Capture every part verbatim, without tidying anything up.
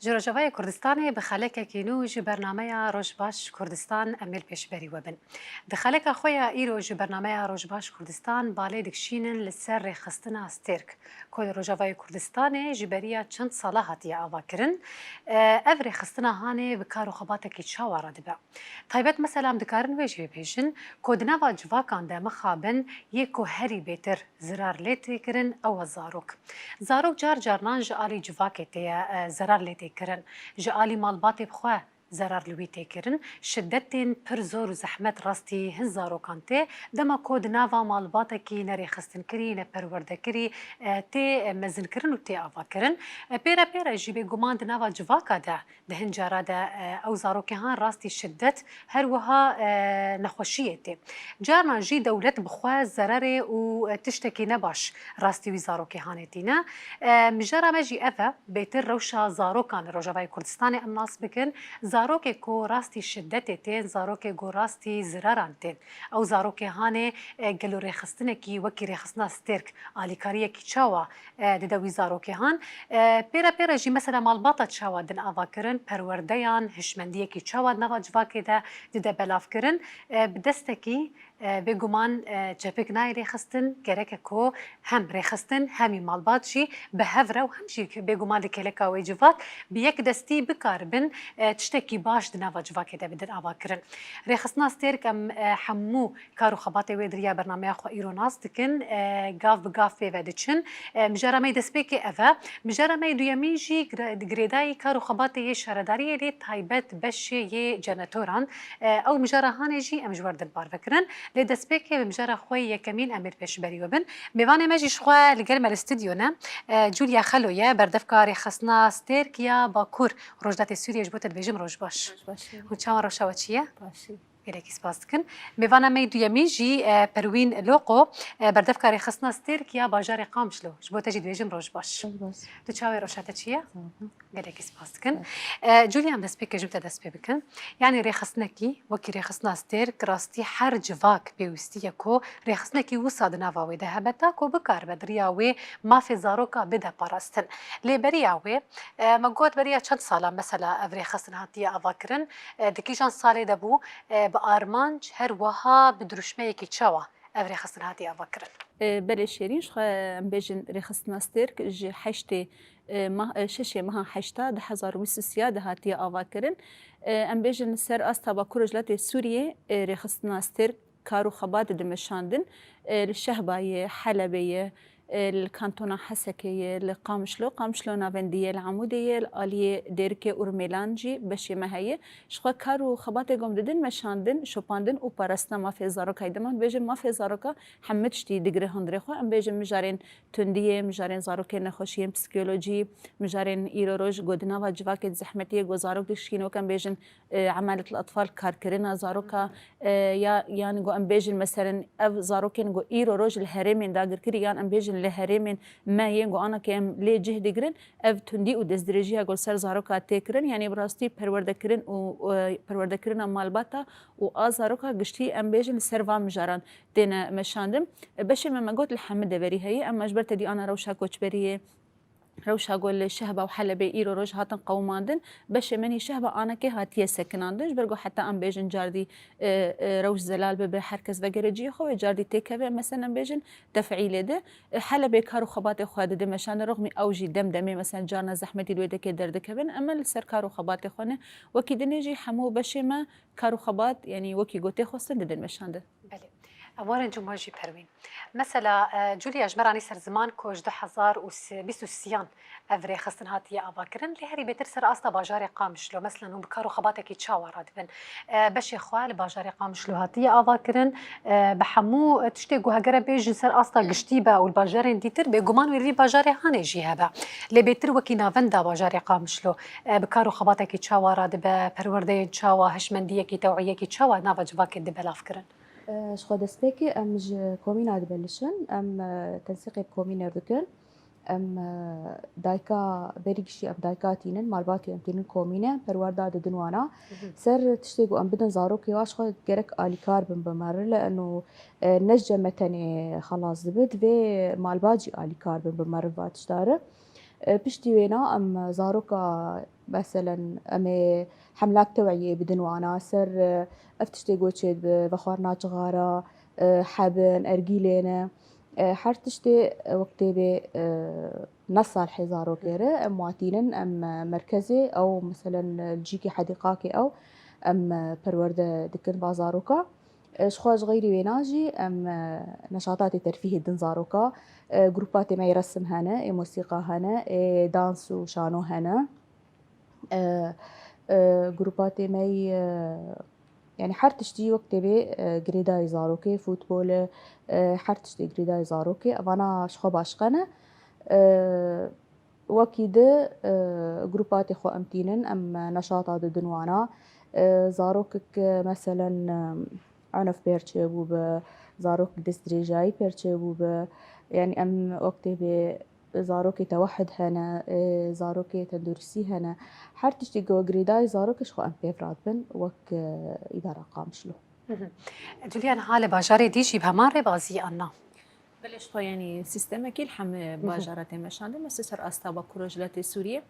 Ji Rojavayê Kurdistanê bi xelekekî nû ji bernameya Roj Baş Kurdistan em ê li pêşberî we bin. Di xeleka xwe ya îro ji bernameya Roj Baş Kurdistan balê dikişînin li ser rêxistina Stêrk, ku li Rojavayê Kurdistanê ji beriya çend sala hatiye avakirin. E, ev rêxistina hanê bi kar û xebatekî çawa re dibe? Taybet mesela em dikarin wê jî bibêjin ku di nava civakan de mixabin yê ku herî bêtir zirar lê tê kirin, ew e zarok. Zarok car carnan ji alî civakê tê ye, e, zerar lê tê kirin. Ji alî malbatê bi xwe zerar li wî tê kirin. Şidetên pir zor û zehmet rastî hin zarokan tê. Dema ku di nava malbatekî ne rêxistinkirî, ne perwerdekirî, e, tê, e, mezinkirin û tê avakirin. E, pêre pêre jî bêguman di nava civaka de di hin cara de, e, ew zarokê han rastî şiddet, her wiha, e, nexweşiyê tê. Carnan jî dewlet bi xwe zererê û, e, tiştekî nebaş rastî wî zarokê hanê tîne. E, mijara me jî ev e, bêtir rewşa zarokan li Rojavayê Kurdistanê em nas bikin. Zarokê ku rastî şiddetê tên, zarokê ku rastî ziraran tên. Ew zarokê hanê, e, gelo rêxistinekî wekî rêxistina Stêrk alîkariyekî çawa, e, dide wî zarokê han? E, pêre pêre jî mesela malbata çawa din avakirin, perwerdeyan, hişmendiyekî çawa di nava civakê de dide belavkirin? E, bi destekî, e, bêguman, e, çepik nayê rêxistin, gereke ku hem rêxistin, hem jî malbat jî bi hev re û hem jî bêguman li kêleka wê civak bi yek destî bikaribin, e, tiştekî baş di nava civakê de bidin avakirin. Rêxistina Stêrk em, e, hemû kar û xebatê wê di riya bernameya xwe îro nas dikin, e, gav bi gav pê ve diçin. E, mijara me yê destpêkê ev e. Mijara me yê duyemîn jî gire-, girêdayî kar û xebatê yê şaredariyê lê taybet beşê yê cenetoran. E, ew mijara hanê jî em ji we re din parve kirin. Lê destpêkê bi mijara xwe yê yekemîn em ê li pêşberî we bin. Mêvanê me jî ji xwe li gel me li stûdyo ne. E, Julia Xelo ye, berdevka rêxistina Stêrk ya Bakur Rojhilatê Sûriyê, ji bo te dibêjim roj baş. Roj baş. Hûn çawan, rewşa we çi ye? Başî. Gelekî spas dikin. Mêvana me yê duyemîn jî, e, Perwîn Loko, e, berdevka rêxistina Stêrk ya bajarê Qamişlo. Ji bo te jî dibêjim roj baş. Roj baş. Tu çawa, rewşa te çi ye? Sağ ol. Gelekî spas dikin. Evet. E, Julia, em destpêkê ji te dest pê bikin. Yanî rêxistinekî wekî rêxistina Stêrk rastî her civak pêwîstî ye ku rêxistinekî wisa di nava wê de hebe, ta ku bikaribe di riya wê mafê zaroka bide parastin. Lê beriya wê, e, me got beriya çend sala mesela ev rêxistin hatiye avakirin, e, di kîjan salê de bû, e, bi armanc her wiha bi dirûşmeyekî çawa ev rêxistin hatiye avakirin? E, belê Şêrîn, ji xwe em bêjin rêxistina Stêrk ji heştê, e, mah, e, şeşê meha heşta du hezar û bîst û sê de hatiye avakirin. E, em bêjin li ser asta Bakur Rojhilatê Sûriyê, e, rêxistina Stêrk kar û xebat dide meşandin. E, li Şehba ye, Helebê ye, e, li kantona Hesekê ye, li Qamişlo, Qamişlo Navendî ye, li Amûdê ye, li aliyê Dêrikê Urmêlan jî beşê me heye. Ji xwe kar û xebatê ku em didin meşandin, şopandin û parastina mafê zaroka ye. Dema dibêjin mafê zaroka, hemû tiştî digire hundirê xwe. Em bêjin mijarên tundiyê, mijarên zarokên nexweşiyên psîkolojî, mijarên îro roj ku di nava civakê di zehmetiyê ku zarok dişkîn, wek em bêjin, e, emalet el-etfal, karkirina zaroka, e, ya, yan ku em bêjin, meselen, ev zarokên ku îro roj li herêmên dagirkirî, yan em bêjin li herêmên me yên ku ana ke em lê cih digirin, ev tundî û destdirêjiya ku li ser zaroka tê kirin, yanî bi rastî perwerdekirin û, e, perwerdekirina malbata û a zaroka giştî, em bêjin, li ser van mijaran têne meşandin. E, beşê me, me got, li hemû deverî heye, em ji ber tedî ana rewşa koçberiyê, rewşa ku li Şehba û Helebê îro roj hatin qewimandin, beşê me nî Şehba anekê hatiye sekinandin, ji ber ku heta em bêjin cardî, e, e, rewş zelal bibe, her kes vegere cihê xwe, wê cardî têkeve, meselen em bêjin tefîlê de. E, Helebê kar û xebatê xwe dide meşandin, rexmî ew jî dem demê, meselen, carna zehmetî li wê dekê derdikevin, em li ser kar û xebatê xwe ne. Wekî dinê jî hemû beşê me kar û xebat, yanî wekî gotê xwestin didin meşandin. Belê. Em werin cuma jî Perwîn. Mesela, e, Julia, ji me re anî ser ziman ku ji du hezar û bîst û sêyan ev rêxistin hatiye avakirin, lê herî bêtir ser asta bajarê Qamişlo, meselen, hûn bi kar û xebatekî çawa radibin? E, beşê xwe li bajarê Qamişlo hatiye avakirin, e, bi hemû tiştê ku hegere bêjin ser asta giştî be û li bajarên dîtir, bêguman wê li vî bajarê hanê jî hebe. Lê bêtir wekî navenda bajarê Qamişlo, e, bi kar û xebatekî çawa radibe, perwerdeyên çawa, hişmendiyekî, tewiyekî çawa nava civakê dibe belavkirin? E, ji xwe destpêkê em ji komîna dibelişin, em, e, tensîqê bi komînê re dikin. Em, e, dayika berî giştî em dayika tînin, malbatî em tînin komîne, perwerda didin wana. Hı hı. Ser tiştê ku em bidin zarokê wa, ji xwe gerek alîkar bin bi meriv, li eno, e, ne ji cem me tenê xelas dibe, divê malbat jî alîkar bin bi meriv va tişta re. E, piştî wêna em zaroka Meselen, em ê hemlak teweyê bidin wana ser, e, ev tiştê ku çêdibe, vexwarina cixara, e, hebin, ergîlê ne. E, her tiştê, e, wek tê bê, e, ne salhê zarokê re, em watînin, em, e, merkezê ew, meselen, li cîkê hedîqakê ew, em, e, perwerde dikin ba zaroka. E, ji xwe ji xeyrî wêna jî em, e, neşatatê terfîhê din zaroka, e, grûpa tê me yê resim hene, ê mosîqa hene, ê dans û şano hene. E, e, grûpa tê me yî, e, yani her tiştî wek tê bê, e, girêdayî zarokê, futbol e, e, her tiştê girêdayî zarokê, evana ji xwe başqe ne. E, Wekî di, e, grûpa tê xwe em tînin, em neşata didin wana. E, zarokek, e, meselen, e, unf pêr çêbû bi, zarok destdirêjayî pêr çêbû bi. Yani em wek tê bê zarokê tewehid hene, e, zarokê tenduristî hene. Her tiştê ku girêdayî zarokê ji xwe em pêv radibin wek, e, îdara Qamişlo. Hı hı. Julian, ha li bajarê dî jî bi heman rêbazî an na? Belê, ji xwe, yanî sîstemekî li hemî Hı hı. bajara tê meşandin, mesela ser asta Bakur Rojhilatê Sûriyê,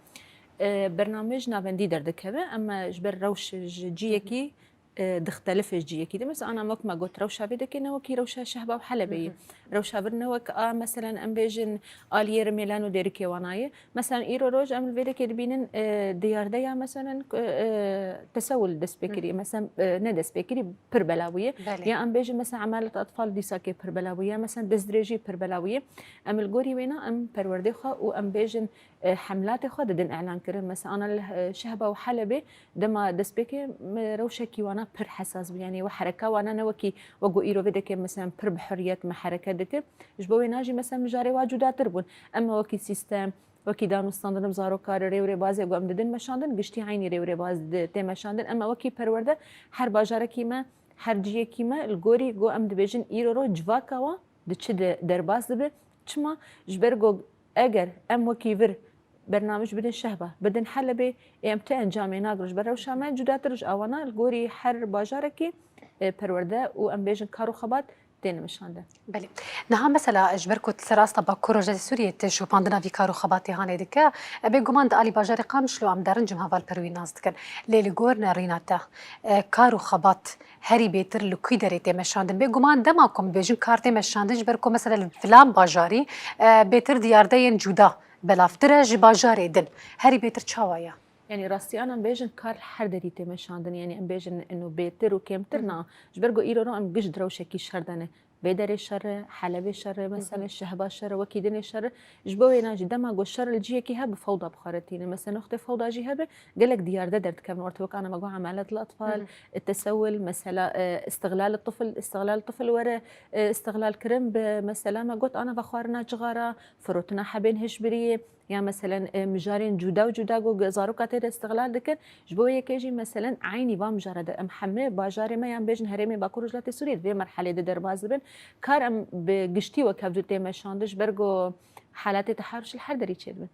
e, bernamej navendî derdikeve, em ji ber rewş ji ciyekî, e, dixtelif ji ciyekî de. Mesela ana wek me got, rewşa vê dekê ne wekî rewşa Şehba û Helebê ye. Hı hı. Rewşa vir ne wek a, meselen, em bêjin aliyê Rimêlan û Dêrikê Wanayê. Mesela îro roj em li vê dekê dibînin, e, diyardeya, meselen, e, e, tesewul dest pê Hı. kiriye. Mesela, e, ne dest pê kirî, pir bela bûye. Belê. Ya em bêjin, mesela, emalet atfal dîsakê pir bela bûye. Ya, mesela, destdirêjî pir bela bûye. Em li gorî wêna em perwerdê xwe û em bêjin, e, hemlatê xwe didin îlan kirin. Mesela, ana li, e, Şehba û Helebê dema destpêkê, e, rewşekî wana pir hesas bû. Yanî we hereka wana ne wekî, wek ku îro vê dekê, mesela, pir bi hurriyet me hereket dike. Ji bo wêna jî, mesela, mijarê wa cudatir bûn. Em wekî sîstem, wekî danûstandin bi zaroka re, rê û rêbazê ku em didin meşandin, giştî eynî rê û rêbaz di-, tê meşandin. Ema wekî perwerde her bajarekî me, her ciyekî me li gorî ku em dibêjin îro ro civaka wa di çi de derbas dibe. Çima? Ji ber ku eger em wekî vir bernamij bidin Şehba, bidin Helebê, ê em tu encamê nagrin. Ji ber rewşa me cudatir ji awana li gorî her bajarekî, e, perwerde û em bêjin kar û xebat tê nimeşandin. Belê. Niha mesela ji ber ku li ser asta Bakur Rojhilatê Sûriyê tu şopandina vî kar û xebatê hanê dike, e, bêguman di alî bajarê Qamişlo em derincim heval Perwîn nas dikin. Lê li gor nerîna te, e, kar û xebat herî bêtir li kû derê tê meşandin? Bêguman dema ku em bêjin kar tê meşandin, ji ber ku mesela li filan bajarî, e, bêtir diyardeyên cuda belavtir e ji bajarê din. Herî bêtir çawa ye? Yanî rastiyana em bêjin kar li her derî tê meşandin. Yanî em bêjin ino bêtir û kêmtir Hı hı. na. Ji ber ku îro ro em giş di rewşekî şer de ne. Vê derê şer e, Helebê şer e, Hı hı. mesela Şehba şer e, wekî dinê şer e. Ji bo wêna jî dema ku şer li ciyekî hebe fewda bi xwe re tîne. Mesela noxtê fewda jî hebe gelek diyarde derdikevin orte, wek ana me got emalet li atfal, Hı hı. tesewul, mesela, e, îstixlal tifl, îstixlal tifl were, e, îstixlal kirin bi, mesela me got ana vexwarina cixara, firotina hebên hişbiriyê, ya meselen, e, mijarên cuda û cuda ku ge-, zaroka tê de îstixlal dikin, ji bo yekê jî meselen eynî van mijara de em hemê bajarê me yan bêjin herêmê Bakur Rojhilatê Sûriyê di vê merhelê de derbas dibin. Kar em bi giştî wek hevdû tê meşandin, ji ber ku halatê teharûş li her derî çêdibin.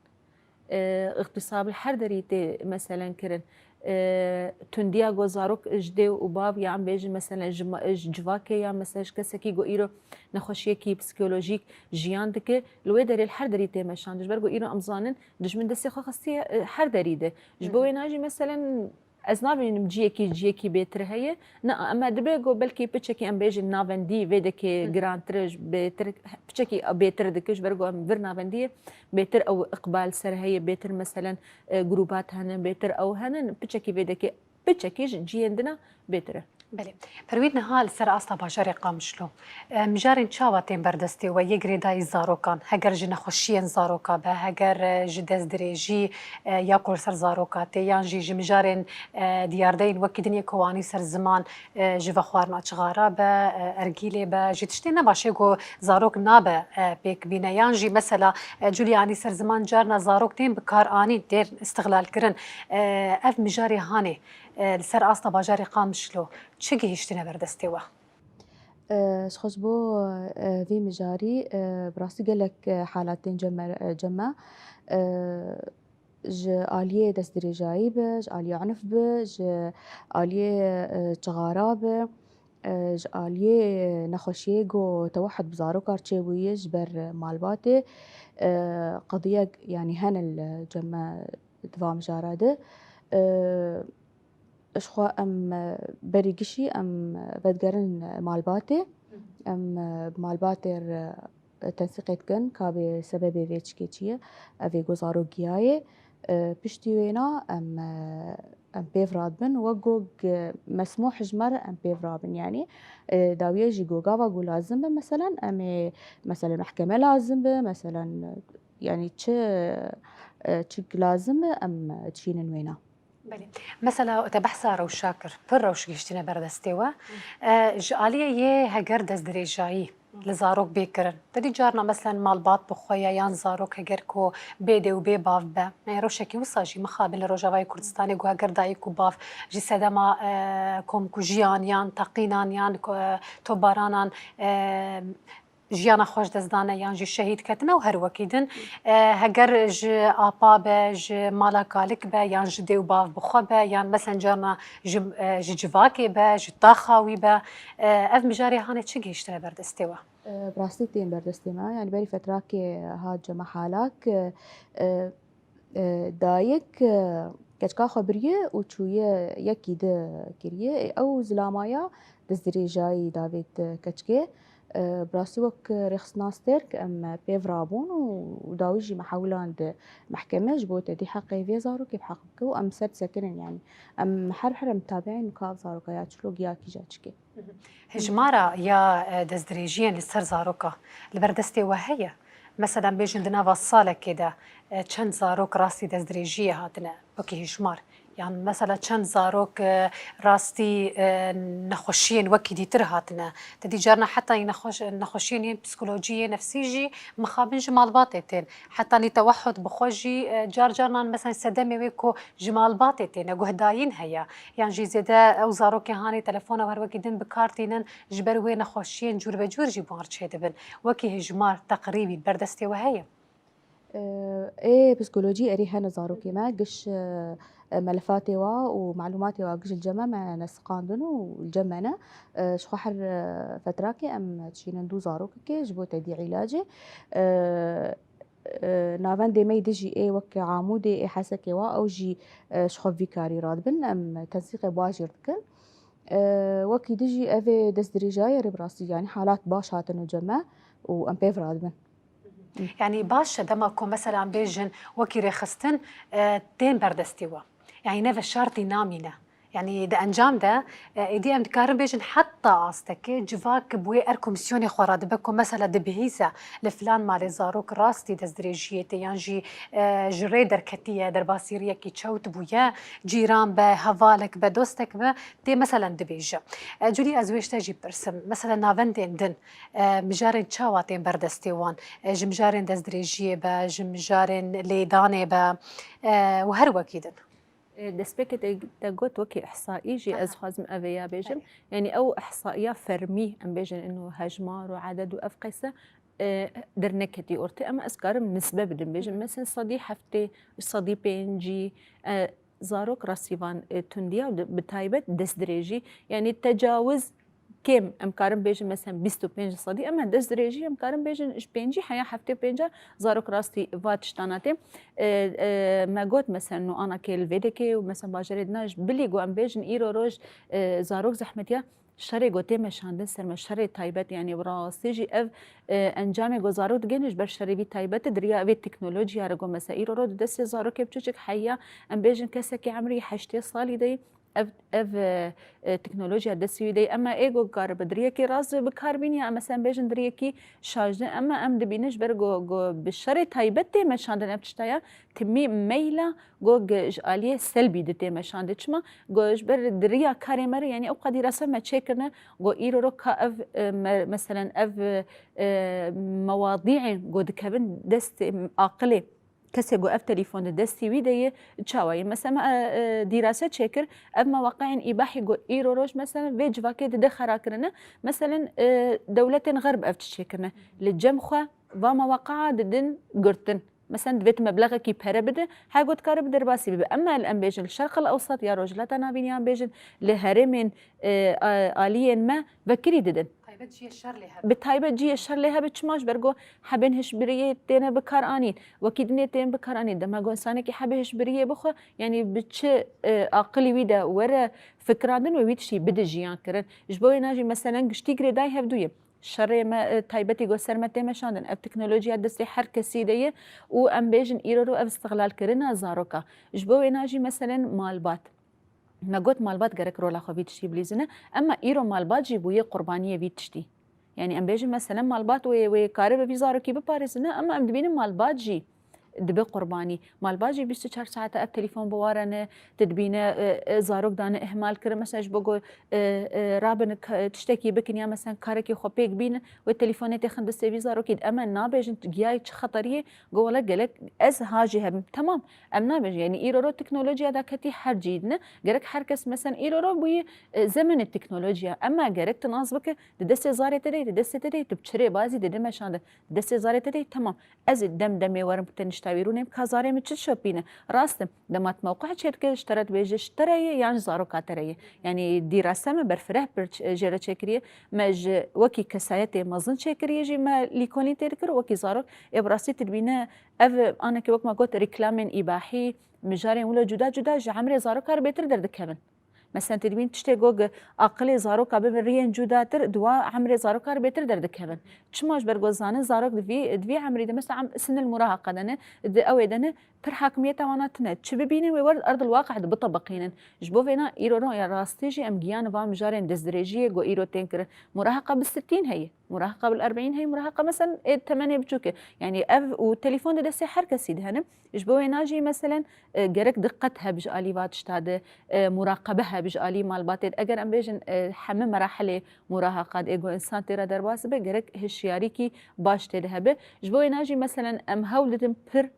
E, îxtîsab li her derî tê meselen kirin. E, tundiya ku zarok ji dê û bav ya em bêjin meselen ji ma-, ji civakê ya meselen ji kesekî ku îro nexweşiyekî psîkolojîk jiyan dike, li wê derê li her derî tê meşandin. Ji ber ku îro em zanin dijmin destê xwe xistiye, e, her derî de. Ji bo Hı hı. wêna jî meselen ez nabînim ciyekî, ciyekî bêtir heye. Na, ema dibe ku belkî piçekî em bêjin navendî vê dekê Hı hı. girantir e, bêtir, piçekî bêtir dike, ji ber ku em vir navendiyê bêtir ew iqbal ser heye, bêtir meselen, e, grûbat hene, bêtir ew hene, piçekî vê dekê, piçekî ji ciyên dina bêtir e. Belê. Perwîn, niha li ser asta bajarê Qamişlo, e, mijarên çawa tên ber destê we yê girêdayî zarokan, heger ji nexweşiyên zaroka be, heger, e, ji destdirêjî, e, ya ku li ser zaroka tê, yan jî ji mijarên, e, diyardeyên wekî din yê ku anî ser ziman, e, ji vexwarina cixara be, e, ergîlê be, ji tiştê nebaşê ku zarok nabe, e, pêk bîne, yan jî mesela, e, Julianî ser ziman carna zarok tên bi kar anîn, tên îstixlal kirin. E, ev mijarê hanê, e, li ser asta bajarê Qamişlo çi gihîştine ber destê we? E, ji xwe ji bo, e, vê mijarî, e, bi rastî gelek, e, halatên cem me, e, cem me, e, ji aliyê destdirêjayî be, ji aliyê unf be, ji aliyê, e, cixara be, e, ji aliyê nexweşiyê ku tewehid bi zarokar çêbûye ji ber malbatê, e, qediyek, yanî hene li cem me di va mijara de. E, Jixwe em, e, berî gişî em, e, vedigerin malbatê. Em, e, bi malbatê re tensîqê dikin ka bê sebebê vê çikê çi ye. Ev ê ku zarok giyayê. E, piştî wêna em, e, em pêv radibin. Wek ku, e, mesmûh ji me re em pêv rabin. Yanî, e, dawiye jî ku gava ku lazim be, meselen, em ê, meselen, mehkeme lazim be, meselen, yanî çi, e, çi lazim be, em dişînin wêna. Belê. Mesela te behsa rewşa kir. Pir rewş gihiştine ber destê we. E, ji aliyê yê heger destdirêjayî li zarok bê kirin. Te dî carna meselen malbat bi xwe ye yan zarok heger ku bê dê û bê bav be. Yanî rewşekî wisa jî mixabin li Rojavayê Kurdistanê ku heger dayik û bav ji sedema, e, komkujiyan yan teqînan yan, e, topbaranan, e, jiyana xwe ji dest dane yan jî şehîd ketine û her wekî din. E, heger ji apa be, ji mala kalik be yan ji dê û bav bi xwe be yan meselen carna ji, e, ji civakê be, ji taxa wî be, e, ev mijarê hanê çi gihiştine ber destê we? E, bi rastî tên ber destê me. Yanî berî fetrakê hat cem me halak, e, e, e, dayik, e, keçika xwe biriye û çûye yekî di kiriye. Ê, ew zilamaya destdirêjayî davêt keçikê. E, bi rastî wek rêxistina Stêrk em pêv rabûn û dawî jî me hewland mehkeme ji bo tedî heqê vê zarokê bi heq bike û em ser disekinin, yanî em her her em tabeîn ka ev zaroka ya çilo giya kîja çikê. Hejmara ya, e, destdirêjiyên li ser zaroka li ber destê we heye? Mesela bêjin di nava salekê de, e, çend zarok rastî destdirêjiyê hatine wekî hejmar? Yan mesela çend zarok, e, rastî, e, nexweşiyên wekî dîtir hatine? Te dî carna heta nexweş-, nexweşiyên yên psîkolojî yê nefsî jî mixabin ji malbatê tên. Heta nî tewehhud bi xwe jî, e, car carnan mesela sedemê wê ku ji malbatê têne, guhdayîn heye. Yan jî zêde ew zarokê hanê telefona û her wekî din bi kar tînin, ji ber wê nexweşiyên cûr be cûr jî bi wan re çêdibin. Wekî hejmar, teqrîbî, ber destê we heye? Ê, psîkolojî erê hene zarokê me, giş, e, melefatê wa û malûmatê wa giş li cem me me nesiqandin û li cem me ne. E, ji xwe her, e, fetrakê em dişînin dû zarokekê ji bo tedî îlacê. E, e, navendê me yê dijî ê wek Amûdê, ê Hesekê wa, ew jî, e, ji xwe vî karî radibin. Em tensîqê bi wa jî re dikin. E, wekî dijî evê destdirêjayê rê bi rastî, yanî halat baş hatine cem me û em pêv radibin. Yanî baş e, dema ku mesela em bêjin wekî rêxistin, e, tên ber destê we. Yanî ne veşartî namîne. Yanî di encam de, e, êdî em dikarin bêjin heta astekê civak bi wê er komîsyonê xwe re dibe ku mesela dibihîze li filan malê zarok rastî destdirêjiyê tê yan jî, e, ji rê derketiye, derbasî riyekî çewt bûye, cîran be, hevalek be, dostek be, tê meselen dibêje. E, Culî, ez wê ji te jî pirsim. Mesela navendên din, e, mijarên çawa tên ber destê wan? E, ji mijarên destdirêjiyê be, ji mijarên lêdanê be, e, û her wekî din. E, destpêkê te, te got wekî ihsaî jî, aha, ez dixwazim ev ê ya bêjim. Belê. Yanî ew ihsaiya fermî, em bêjin, ino hejmar û eded û ev qeyse, e, derneketî ortê. Ema ez karim nisbe bidim, bêjim, hı hı, mesela sedî heftê, sedî pêncî, e, zarok rastî van, e, tundiya û di-, bi taybet destdirêjî, yanî tecawiz kêm, em karin bêjin, mesela bîst û pênc sedî, ema destdirêjî em karin bêjin ji pêncî heya heftê û pênca zarok rastî va tiştana tê. E, e, me got, mesela, nû ana kê li vê dekê û, mesela, bajarê dina ji bilî ku em bêjin îro roj, e, zarok zehmetiya şerê ku tê meşandin ser me, şerê taybet, yanî bi rastî jî ev, e, encamê ku zarok digihîne ji ber şerê vî taybetê di riya vê teknolojiya re ku, mesela, îro roj di destê zarokê biçûçik heya, em bêjin kesekî emrî heştê salî de ye, ev, ev, e, e, teknolojiya destî wî de ye. Ema ê ku karibe di riyekî rast bi kar bîniya, em mesela bêjin di riyekî şaş de, ema em dibînin ji ber ku, ku bi şerê taybet tê meşandin ev tişta ya, timî meyla ku gi-, ji aliyê selbî di tê meşandin. Çima? Ku ji ber di riya karê me re, yanî ew qadî rasa me çêkirine, ku îro ro ka ev, e, me-, meselen ev, e, mewadîên ku dikevin destê aqilê kesê ku ev telefon di destî wî de ye, çawa ye? Mesela me, e, e, dîrase çêkir, ev mewaqiên îbahî ku îro roj, mesela, vê civakê dide xera kirine. Mesela, e, dewletên xerb ev tişt çêkirine. Li cem xwe va mewaqia didin girtin. Mesela, divê tu meblexekî pere bide, her ku dikare bi derbasî bibe. Ema li em bêjin li Şerq el Ewsat ya Rojhilata Navîn, yan bêjin li herêmên, e, a-, aliyên me vekirî didin. Bi taybet cihê şer lê hebe, çima ji ber ku hebên hişbiriyê têne bikaranîn, wekî dinê tên bikaranîn. Dema ku insanekî hebê hişbiriyê bixwe, yanî bi çi, e, aqilî wî de were fikirandin wê wî tiştî bide jiyan kirin. Ji bo wêna jî meselen giştî girêdayî hevdû ye. Şerê me, e, taybetî ku ser me tê meşandin. Ev teknolojiya destê her kesî de ye û em bêjin îro ro ev îstixlalkirina zaroka. Ji bo wêna jî meselen malbat. Me got malbat gerek rola xwe vî tiştî bilîzine, emma îro malbat jî bûye qurbaniyê vî tiştî. Yanî em bêjin meselen malbat wê, wê karibe vî zarokî biparêzine, emma em dibînin malbat jî dibe qurbanî. Malbat jî bîst û çar saete ev telefon bi wa re ne, tu dibîne, e, e, zarok dane ihmal kirin. Mesela ji bo ku, e, e, rabin k-, tiştekî bikin ya meselen karekî xwe pêk bînin, wê telefonê têxin destê vî zarokî. Em ê nabêjin giyayê çi xeteriyê, go wele gelek ez ha jî hebim. Temam, em nabêjin. Yanî îro ro teknolojiya da ketî her cî dine. Gerek her kes meselen îro ro bûyî, e, zemenê teknolojiya. Emma gerek tu nas bike, di destê zarê te de, di destê te de, tu bi çirê bazî dide meşandin. Di destê zarê te de, temam. Ez ê dem demê werim ku te nişta wî rûnê bika zarê min çi dişopîne. Rast e, dema tu mewqif çêdike, ji te re dibêje ji te re ye yan ji zaroka te re ye. Yanî dîrase me berfireh pir ç-, jê re çêkiriye. Me ji wekî kesayetê mezin çêkiriye jî me lîkolîn tê dikir û wekî zarok. Ê bi rastî tu dibîne ev aneke wek me got reklamên îbahî, mijarên wilo cuda cuda ji emrê zaroka re bêtir derdikevin. Mesela tu dibîn tiştê ku aqilê zaroka bibe riyên cudatir, di wa emrê zaroka re bêtir derdikevin. Çima? Ji ber ku zanin zarok di vî, di vî emrî de mesela em sinil murahaqa de ne, di ew ê de ne, pir hakimiyeta wana tune. Çi bibînin wê wer erdil waqih de bitebiqînin. Ji bo vêna îro ro ya rastî jî em giyan van mijarên destdirêjiyê ku îro tên kirin. Murahaqa bi sitîn heye. Murahaqa bil erbîn heye, murahaqa mesela ê temenê biçûk e. Yanî ev û telefon di destê her kesî de hene. Ji bo wêna jî meselen, e, gerek diqet hebe ji alî va tişta de, e, muraqebe hebe ji alî malbatê de. Eger em bêjin, e, heme merahilê murahaqa de, ê ku insan tê re derbas dibe, gerek hişyarîkî baş tê de hebe. Ji bo wêna jî meselen em hewl didin pir,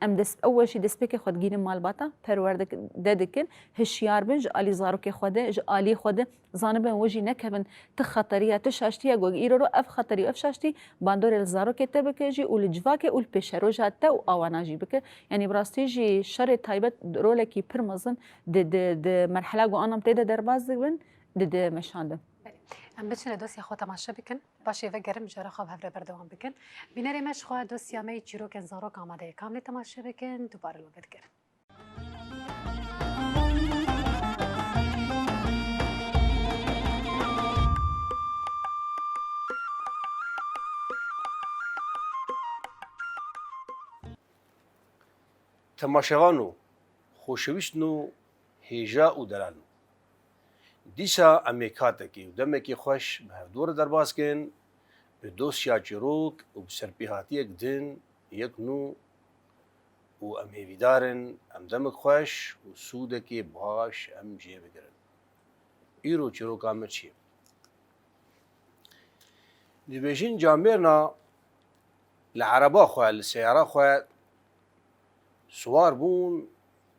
em dest, ew weşî destpêkê xwe digînin malbata, perwerde de dikin, hişyar bin ji alî zarokê xwe de, ji alî xwe de, zanibin wi jî nekevin ti xeteriya, ti şaştiya ku îro ro ev xeterî û ev şaştî bandorê li zarokê te bike jî û li civakê û li pêşeroja te û awana jî bike. Yanî bi rastî jî şerê taybet rolekî pir mezin di, di, di merhela ku anam tê de derbas dibin, di, di meşandin. Belê. Em biçine dosya xwe temaşe bikin. Paşê vegerin mijara xwe bi hev re berdewam bikin. Bînerê me ji xwe dosya me yê çîrokên zarok amade ye. Kamlê temaşe bikin, dubare li we vedigerin. Temaşevano, xoşewîstno, hêja û delalno. Dîsa em ê katekê û demekê xweş bi hevdû re derbas kin, bi dosya çîrok û bi serpêhatiyek din yek nû û em hêvîdar in em demek xweş û sûdekê baş em jê bigirin. Îro çîroka me çi ye? Dibêjin camêrna li ereba xwe, li seyara xwe siwar bûn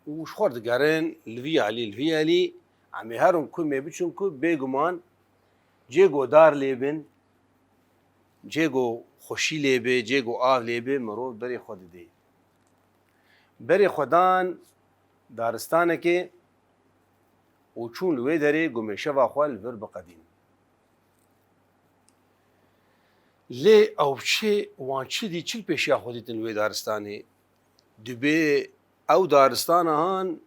û ji xwe digerin li vî alî, li vî alî. Em ê herin ku em ê biçin ku bêguman cê ku dar lê bin, cê ku xweşî lê be, cê ku av lê be, mirov berê xwe didê. Berê xwe dan daristanekê û çûn li wê derê ku mêşeva xwe li vir biqedîn. Lê ew çi, wan çi dî, çi li pêşiya xwe dîtin li wê daristanê? Dibê ew daristana han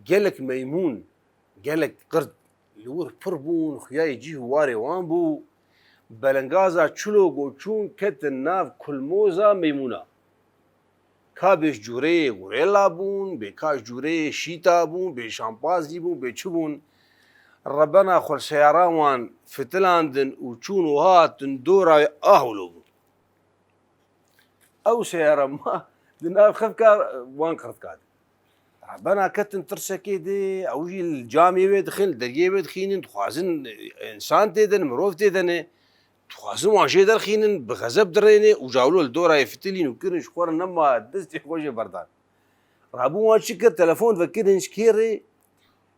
gelek meymûn, gelek qird li wir pir bûn, xuyayê cih û warê wan bû. Belengaza çilo ku çûn ketin nav kulmoza meymûna. Ka bê ji cûreyê gorela bûn, bê ka ji cûreyê şîta bûn, bê şampazî bûn, bê çi bûn. Rebena xwe li seyara wan fitilandin û çûn û hatin dora wê ah wilo bûn. Ew seyara ma di nav xefka wan qirtka de. Rebena ketin tirsekê de, ew jî li camê wê dixin, li deriyê wê dixînin, dixwazin însan tê de ne, mirov tê de ne. Dixwazin wan jê derxînin, bi xezeb dirêne û cawlo li dorayê fitilîn û kirin ji xwe re nema destê xwe jê berdan. Rabûn wan çi kir, telefon vekirin ji kê re?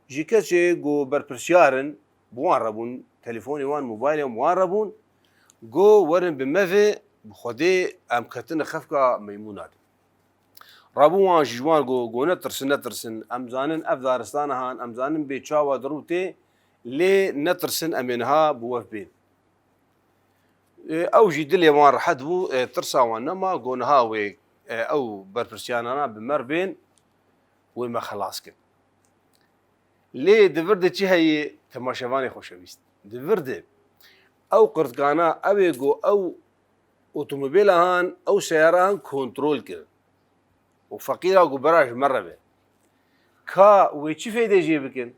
Ji kesê ku berpirsyar in, bi wan re bûn, telefonê wan, mobaylê wan bi wan re bûn, got, werin bi me ve, bi Xwedê em ketine xefka meymûna de. Rabûn wan jî ji wan got, got, netirsin, netirsin, em zanin ev daristana han, em zanin bê çawa dirû tê, lê netirsin, em ê niha bi we bên. Ê, ew jî dilê wan rehet bû, ê, tirsa wan nema, got niha wê, ê, ew berpirsiyarana bi me re bên, wê me xelas kin. Lê di vir de çi heye, temaşevanê xoşewîst? Di vir de ew qirtkana, ew ê got ew otomobîla han, ew seyara han kontrol kirin û feqîra got bera ji me re be. Ka wê çi fêdê jê bikin?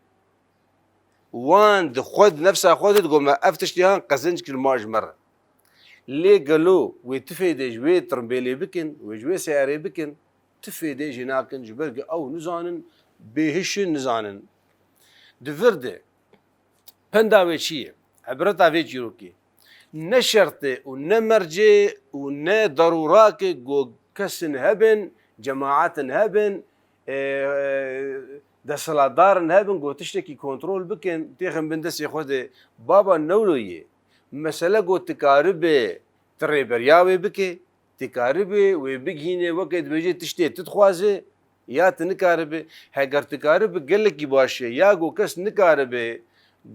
Wan di xwe, di nefsa xwe de digot me ev tiştê han qezenc kir ma ji me re. Lê gelo wê ti fêdê ji wê tirimbêlê bikin, wê ji wê seyarê bikin? Ti fêdê jê nakin, ji ber ku ew nizanin, bêhiş in, nizanin. Di vir de penda wê çi ye? Ebreta vê çîrokê ne şert e û ne mercê û ne darûrake ku kesin hebin, cemaetin hebin, e, desthilatdarin hebin ku tiştekî kontrol bikin, têxin bin destê xwe de. Baba newlo ye. Mesele ku tu karibe, tu rêberiya wê bike, tu karibe wê bigihîne, weke dibêje tiştê tu dixwaze ya tu nikaribe. Heger tu karibe gelekî baş e, ya ku kes nikaribe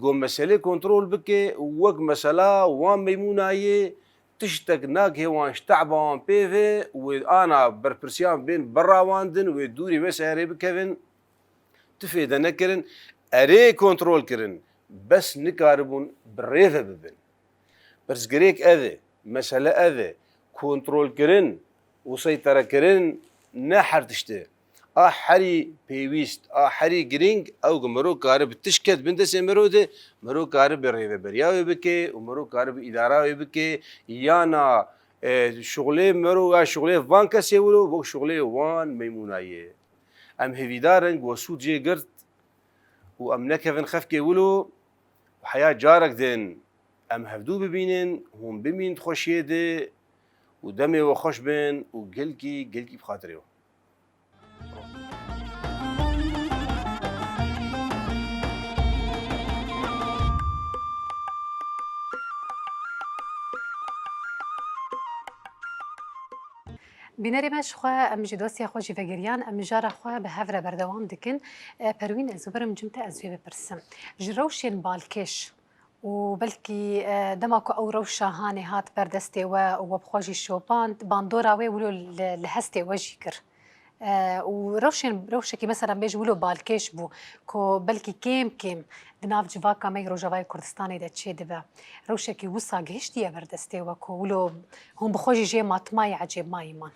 ku meselê kontrol bike, wek mesela wan meymûna ye, tiştek nagihê wan ji te'ba wan pê ve, wê ana berpirsiyan bên berawandin, wê dûrî vê seyarê bikevin. Ti fêde nekirin, erê kontrol kirin, bes nikaribûn bi rê ve bibin. Pirsgirêk ev e, mesele ev e, kontrolkirin û seyterekirin ne her tişt e. A herî pêwîst, a herî girîng, ew ku mirov karibe tişt ket bin destê mirov de, mirov karibe rêveberiya wê bike û mirov karibe îdara wê bike, yana, e, şuxulê mirov ya şuxulê van kesê wilo, wek şuxulê wan meymûna ye. Em hêvîdar in ku we sûd jê girt û em nekevin xefkê wilo û heya carek din em hevdû bibînin, hûn bimîn di xweşiyê de û demê we xweş bin û gelkî, gelkî bi xatirê we. Bînerê me ji xwe, em ji dosya xwe jî vegeriyan, em mijara xwe bi hev re berdewam dikin. E, Perwîn, ez û birim cim te, ez wê bipirsim. Ji rewşên balkêş û belkî, e, dema ku ew rewşa hanê hat ber destê we û we bi xwe jî şopand, bandora wê wilo li, li hestê we jî kir. E, û rewşên, rewşekî mesela bêj wilo balkêş bû, ku belkî kêm kêm di nav civaka me yê Rojavayê Kurdistanê de çêdibe. Rewşekî wisa gihiştiye ber destê we ku wilo hûn bi xwe jî jê matmayî ecêbmayî man?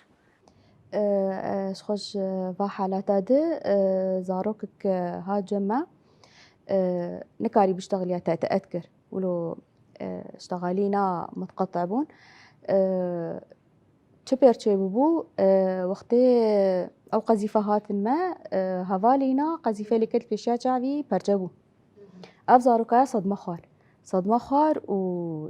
E, e, ji xwe ji va halata di, e, zarokek, e, hat cem me, e, nikarî biştexiliya te'te'et kir. Wilo, e, ştexalîna mutqete bûn. E, çi pêr çêbûbû, e, wextê ew qezîfe hatin me, e, hevalîna qezîfe lê ket pêşiya çavî perçe bû. Ev zarokaya sedme xwar. Sedme xwar û,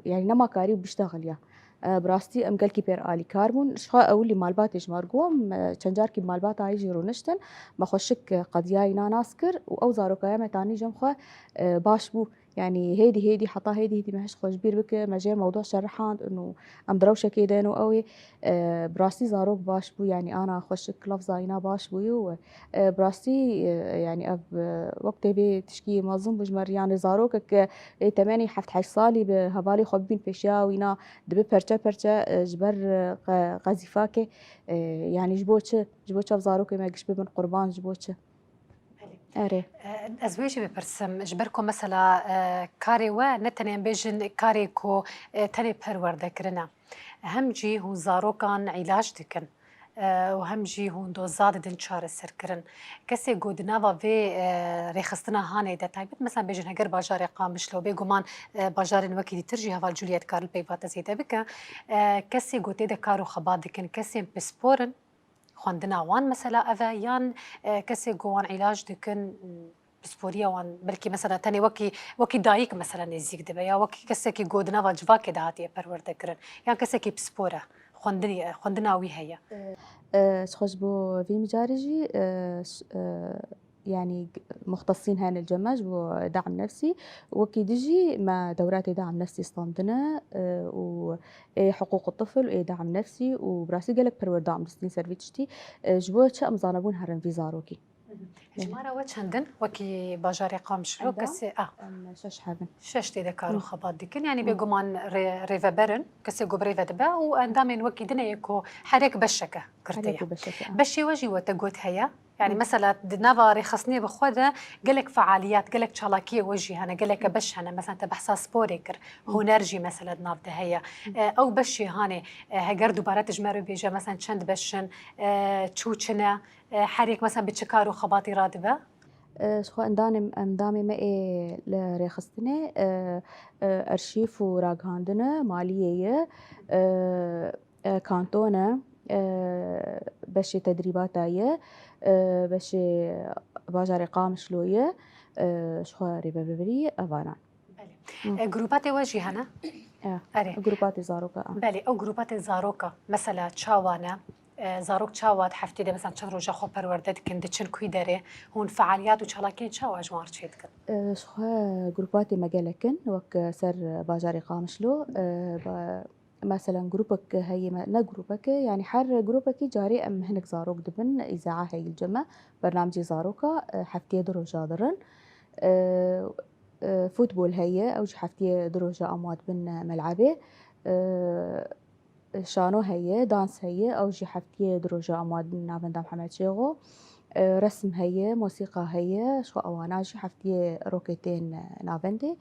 yanî, nema karî û biştexiliya. E, bi rastî em gelkî pêr alîkar bûn. Ji xwe ewilî malbatê ji me re got, em, e, çend carkî malbata wî jî rûniştin. Me xweşik, e, qediyayî na nas kir û ew zarokaya me tanî cem xwe, e, baş bû. Yanî hêdî hêdî, heta hêdî hêdî me hişt xwe ji bîr bike, me jê mewdû şerihand û em di rewşekê de ne û ew ê, e, bi rastî zarok baş bû, yanî ana xweşik lafzayîna baş bûyî û, e, bi rastî, e, yanî ev, e, wek tê bê tişkî mezin bû ji me re, yanî zarokek, e, ê temenî heft heşt salî bi hevalê xwe bibîn pêşiya wîna dibe perçe perçe, e, ji ber, e, qe-, qezîfakê, e, yanî ji bo çi, ji bo çi ev zarokê me giş bibin qurban, ji bo çi? Belê. Erê. E, ez wê jî bipirsim, ji ber ku mesela, e, karê we ne tenê em bêjin karê ku, e, tenê perwerde kirine. Hem jî hûn zarokan îlac dikin, e, û hem jî hûn doza didin çareserkirin. Kesê ku di nava vê, e, rêxistina hanê de taybet, mesela bêjin heger bajarê Qamişlo, bêguman, e, bajarên wekî dîtir jî heval Cûlî dikare li peyva te zêde bike. E, kesê ku tê de kar û xebat dikin, kesên pispor in? Xwendina wan mesela ev e, yan, e, kesê ku wan îlac dikin, pisporiya wan belkî mesela tenê wekî, wekî dayik mesela nêzîk dibe ya wekî kesekî ku di nava civakê de hatiye perwerde kirin, yan kesekî pispor e, xwendinî, xwendina wî heye? E, ji xwe ji bo vî mijarê jî, e, ş-, e, yanî g-, muxtesîn hene li cem me ji bo da'm nefsî. Wekî din jî me dewra tê da'm nefsî standine, e, û ê hiqûq tifl, ê da'm nefsî û bi rastî gelek perwerde em distîn ser vî tiştî. E, ji bo çi em zanebûn herin vî zarokî. Jimara we çend in? Wekî bajarê Qamişlo Endam? kesê a Em şeş hebin. Şeş tê de kar û xebat dikin. Yanî bêguman rê, rêveber in. Kesê ku bi rê ve dibe û endamên wekî din ê ku herek beşeke girteye. Herek û beşeke, a. Beşê we jî we te got heye. Yani mesela di nava rêxistinê bi xwe de gelek fealiyet, gelek çalakiyê we jî hene, geleke beş hene. Mesela te behsa sporê kir, huner jî mesela di nav de heye. E, ew beşê hanê, e, heger dubare tu ji me re bêje, mesela çend beş in, e, çû çi ne, e, her yek mesela bi çi kar û xebatî radibe? E, ji xwe endamê, endamê me ê li rêxistinê, e, e, arşîv û ragihandine maliyê ye, e, e, kanton e, e, beşê tedrîbata ye, e, beşê bajarê Qamişlo ye, e, ji xwe rêvebirî evanan. Belê. E, grûpatê we jî hene? E, Erê. Grûpatê zaroka a. Belê, ew grûpatê zaroka, mesela çawa ne? E, zarok çawa di heftê de mesela çend roja xwe perwerde dikin, diçin kû derê, hûn fealiyat û çalakiyên çawa ji wan re çêdikin? E, ji xwe grûpatê me gelek in, wek ser bajarê Qamişlo, e, ba-, meselen grûpek heye me, ne grûpek e, yanî her grûpekî carê em hinek zarok dibin, îzaa heye li cem me, bernamecê zaroka, e, heftiyê du roja dirin. E, e, futbol heye, ew jî heftiyê du roja em wa dibin melebê. E, şano heye, dans heye, ew jî heftiyê du roja em wa dibin navenda Mihemed Şêxo. E, resim heye, mosîqa heye, ji xwe ewana jî heftiyê rokê tên navendê.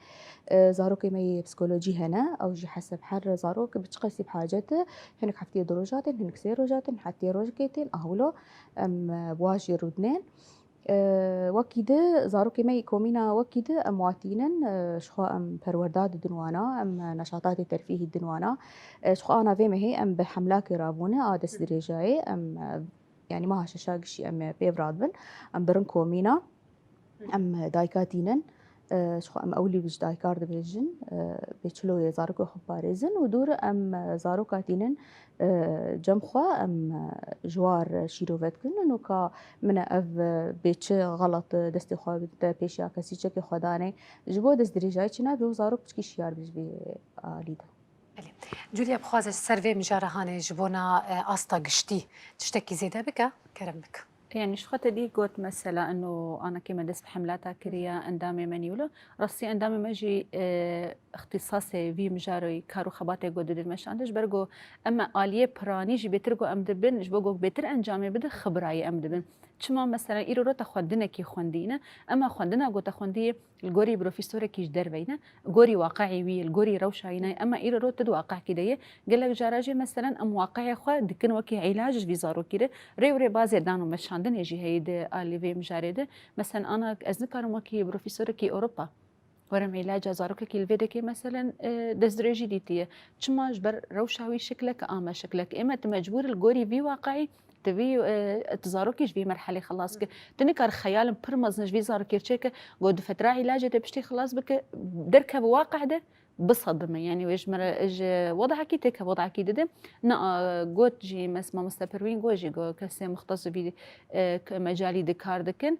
E, zarokê me yê psîkolojî hene, ew jî heseb her zarok bi çi qasî bi hacet e, hinek heftiyê du roja tên, hinek sê roja tên, heftiyê rojekê tên, a wilo em, e, bi wa jî rûdinên. E, wekî di, zarokê me yê komîna wekî di em watînin, e, ji xwe em perwerda didin wana, em neşatatê terfîhî didin wana. E, ji xwe ana vê mehê em bi hemlakê rabûne a destdirêjayê, em, e, yanî meha şeşa gişî em ê pêv radibin, em birin komîna, em dayika tînin, e, ji xwe em ewlî bi ji dayikar dibêjin, e, bê çiloyê zarokê xwe biparêzin û dûr em, e, zaroka tînin, e, cem xwe, em, e, ji war şîrove dikin û ka min e ev, e, bê çi xelet destê xwe bidite pêşiya kesî çekê xwe danê. Ji bo destdirêjayê çi nabe û zarok piçkî şiyar bi ji vê alî de. Belê. Julia, bixwaze ji ser vê mijara hanê ji bona, e, asta giştî tiştekî zêde bike, kerem bike. Yani ji xwe te dî got mesela eno anakê me dest bi hemlata kiriye, endamê me nîwlo. Rastî endamê me jî, e, ixtîsasê vî mijaroyî kar û xebatê got didin meşande. Ji ber ku em me aliyê piranî jî bêtir ku em dibin, ji bo ku bêtir encamê bide, xibrayî em dibin. Çima mesela îro rota xwendinekî xwendî ne? Em me xwendina ku te xwendiyê li gorî profesorekî ji derveyî ne, gorî waqeî wî, li gorî rewşa wî nayê. Em me îro rot di waqekî de ye. Gelek cara jî meselen em waqeyê xwe dikin wekî îlac ji vî zarokî re. Rê û rêbazê dan û meşandinê jî heye di alî vê mijarê de. Meselen ana ez nikarim wekî profesorekî Ewropa werim îlaca zarokekî li vê dekê meselen, e, destdirêjî dîtiye. Çima? Ji ber rewşa wî şiklek a me şiklek. Ê me tu mecbûr li gorî vî waqeyî tu vî, e, tu zarokî ji vî merhelê xilas ke. Tu nikar xeyalin pir mezin ji vî zarokê çêke, got di fetra îlacê de piştî xilas bike, derkeve waqe de bisedime. Yani wê ji me re ji wedakî têke wedakî dide. Na, e, got jî mes-, mamoste Perwîn got jî got kesê muxtes vî, e, k-, mecalî de kar dikin.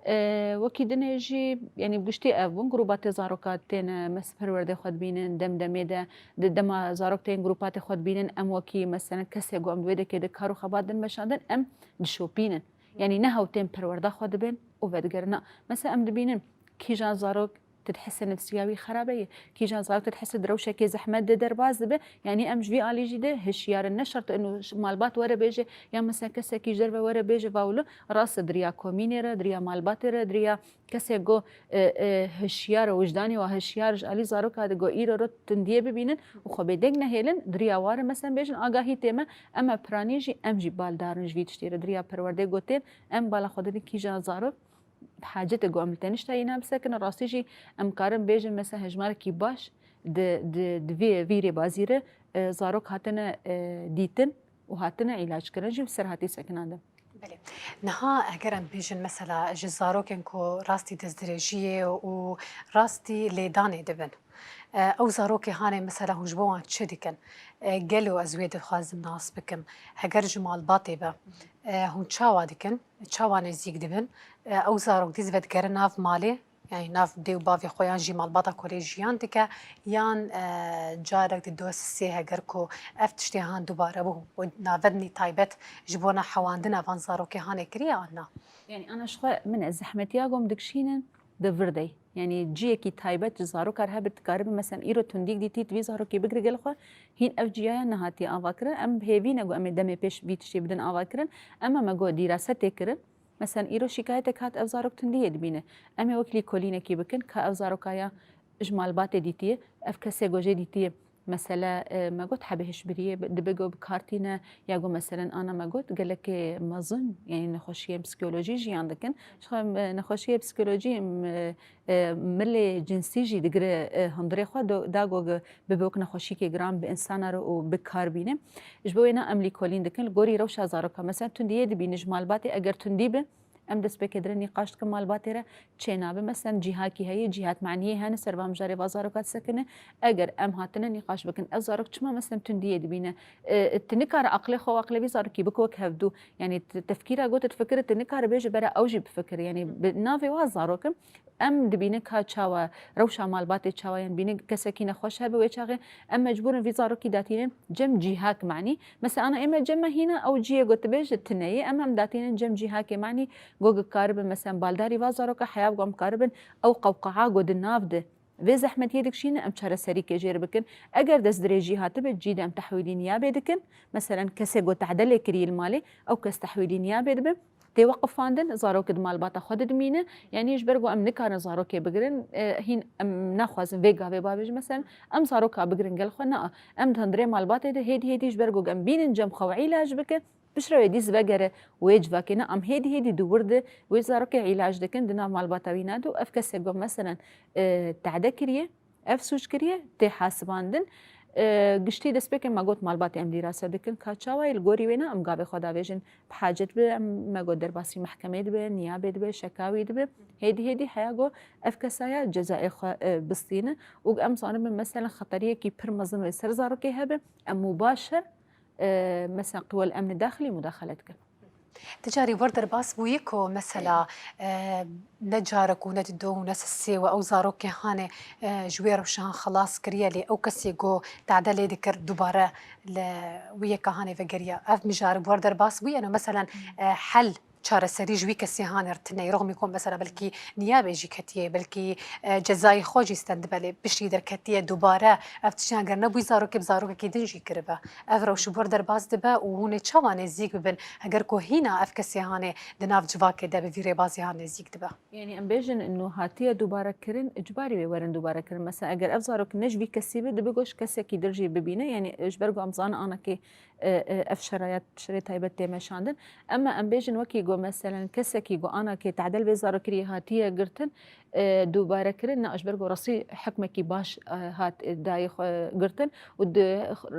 E, wekî dinê jî, yani bi giştî ev bûn, grûbatê zaroka têne mes perwerdê xwe dibînin, dem demê de, di dema zarok tên grûpatê xwe dibînin, em wekî meselen kesê ku em di wê dekê de kar û xebat din meşandin, em dişopînin. Yani ne hew tên perwerda xwe dibin û vedigerin. Na, mesela em dibînin kîjan zarok tu dihese nefsiya wî xerabe ye, kîjan zarok tu dihese di rewşekê zehmet de derbas dibe. Yani em ji vî alî jî de hişyar in. Ne şert ino malbat were bêje, ya mesela kesekî ji derve were bêje, vawlo, rast e, di riya komînê re, di riya malbatê re, di riya kesê go, e, e, hişyar û wijdanê wa hişyar ji alî zaroka de go îro ro tundiyê bibînin û xwe bêdeng nehêlin, di riya wa re mesela bêjin agahî tê me, em e piranî jî em jî baldar in ji vî tiştî re, di riya perwerdê go tên, em bala xwe didin kîjan zarok hacet e ku em li tenişta yîna bisekinin. Rastî jî em karin bêjin mesela hejmarekî baş di, di, di vê, vî rêbazî re, e, zarok hatine, e, dîtin û hatine îlac kirin jî bi ser hatî sekinandin. Belê. Niha eger em bêjin mesela ji zarokên ku rastî destdirêjiyê û rastî lêdanê dibin, e, ew zarokê hanê mesela hûn ji bo wan çi dikin? E, gelo ez wê dixwazim nas bikim. Heger ji malbatê be, e, hûn çawa dikin? Çawa nêzîk dibin? E, ew zarok dîs vedigerin nav malê? Yani nav dê û bavê xwe yan jî malbata ku lê jiyan dike, yan, e, carek di du sê heger ku ev tiştê han dubare bû û navednî taybet ji bona hewandina van zarokê hanê kiriye an na? Yani ana ji xwe min ez zehmetiya gom dikşînin di vir de. Yani ciyekî taybet ji zarokar hebir dikaribe, mesela îro tundîk dîtî, tu vî zarokê bigire gel xwe, hîn ev ciyaya nehatiye avakirin. Em hêvî ne ku em ê demê pêş vî tiştê bidin avakirin. Ema me got dîrase tê kirin. Mesela îro şîkayetek hat, ev zarok tundiyê dibîne. Em ê wek lîkolînekî bikin ka ev zarokaya ji malbatê dîtiye, ev kesê ku jê dîtiye. Mesela, e, me got hebê hişbiriyê bi-, dibe ku bi kar tîne, ya ku meselen ana me got gelekê mezin, yani nexweşiyên psikolojî jiyan dikin. Ji xwe, e, nexweşiyê psikolojî, e, e, milê cinsî jî digire, e, hundirê xwe do-, da ku ge-, bibe wek nexweşîkê giran bi insana re û bi kar bîne. Ji bo wêna em lîkolîn dikin. Li gorî rewşa zaroka, mesela tundiyê dibîne ji malbatê, eger tundî be, em destpêkê dire nîqaş dikin malbatê re, çênabe. Mesela cîhakî heye, cîhat maniyê hene, ser va mijarê va zaroka disekine. Eger em hatine nîqaş bikin, ev zarok çima mesela tundiyê dibîne? E, tu nikare aqilê xwe û aqilê vî zarokî bike wek hevdû. Yani te-, tefkîra got difikire, tu nikare bêje bera ew jî bifikire. Yani bi navê wa zarok im, em dibînin ka çawa rewşa malbatê çawa, yan dibînin kesekî nexweş hebe, wê çaxê em mecbûr in vî zarokî datînin cem cîhak manî. Mesela ana ême cem me hîna ew ciyê ku tu bêje tune ye, em em datînin cem cîhakê manî, ku dikaribe mesela baldarî va zaroka heya ku em karibin ew qewqeya ku di nav de vê zehmetiyê dikişîne, em çareserîkê jê re bikin. Eger destdirêjî hatibe, cî de em tehwîlî niyabê dikin. Meselen kesê ku tehde lê kirî li malê, ew kes tehwîlî niyabê dibe. Tê weqifandin, zarok di malbata xwe de dimîne. Yanî ji ber ku em nikarin zarokê bigirin, e, hîn em naxwazin vê gavê bavêjin. Meselen em zaroka bigirin gel xwe, na, em di hundirê malbatê de hêdî hêdî ji ber ku em bînin cem xwe û îlac bikin. Piştre wê dîs vegere wê civakê, na, em hêdî hêdî di wir de wê zarokê îlac dikin, di nav malbata wî nade û ev kesê ku meselen, e, tehde kiriye, ev sûc kiriye, tê hasibandin. E, giştî destpêkê me got malbatê em dîrase dikin ka çawa ye, li gorî wêna em gavê xwe davêjin, bi hacet be, em me got derbasî mehkemê dibe, niyabê dibe, şekawî dibe. Hêdî hêdî heya ku ev kesaya cezayê xwe, e, bistîne û em zanibin meselen xeteriyekî pir mezin wê ser zarokê hebe, em mubaşer, e, mesela qiwel emni daxilî mudaxele dikin. Ti carî wer derbas bûyî ku mesela, e, ne carek û ne di du û ne sê û ew zarokê hanê, e, ji wê rewşa han xelas kiriye, lê ew kesê ku tade lê dikir dubare li wî yeka hanê vegeriya. Ev mijarî wer derbas bûye, no meselen, e, hel çareserî ji wî kesê hanê re tune ye. Rexmî ku mesela belkî niyabê jî ketiye, belkî, e, cezayê xwe jî stendibe, lê piştî derketiye dubare. Ev tiştiyan ger nebûyî zarokê bi zarokekî din jî kiribe. Ev rewş wer derbas dibe û hûn ê çawa nêzîk bibin, heger ku hîna ev kesê hanê di nav civakê de bi vî rêbazê han nêzîk dibe? Yanî em bêjin, ino hatiye dubare kirin, icbarî wê werin dubare kirin. Mesela eger ev zarok ne ji vî kesî be, dibe ku ji kesekî din jî bibîne. Yanî ji ber ku em zanin anakê, e, e, ev şerayet, şerê taybet tê meşandin. Ema em bêjin wekî ku meselen kesekî ku anakê tadel vê zarokirî hatiye girtin, e, dubare kirin, na, ji ber ku rastî hikmekî baş, e, hat, e, dayê xwe girtin û di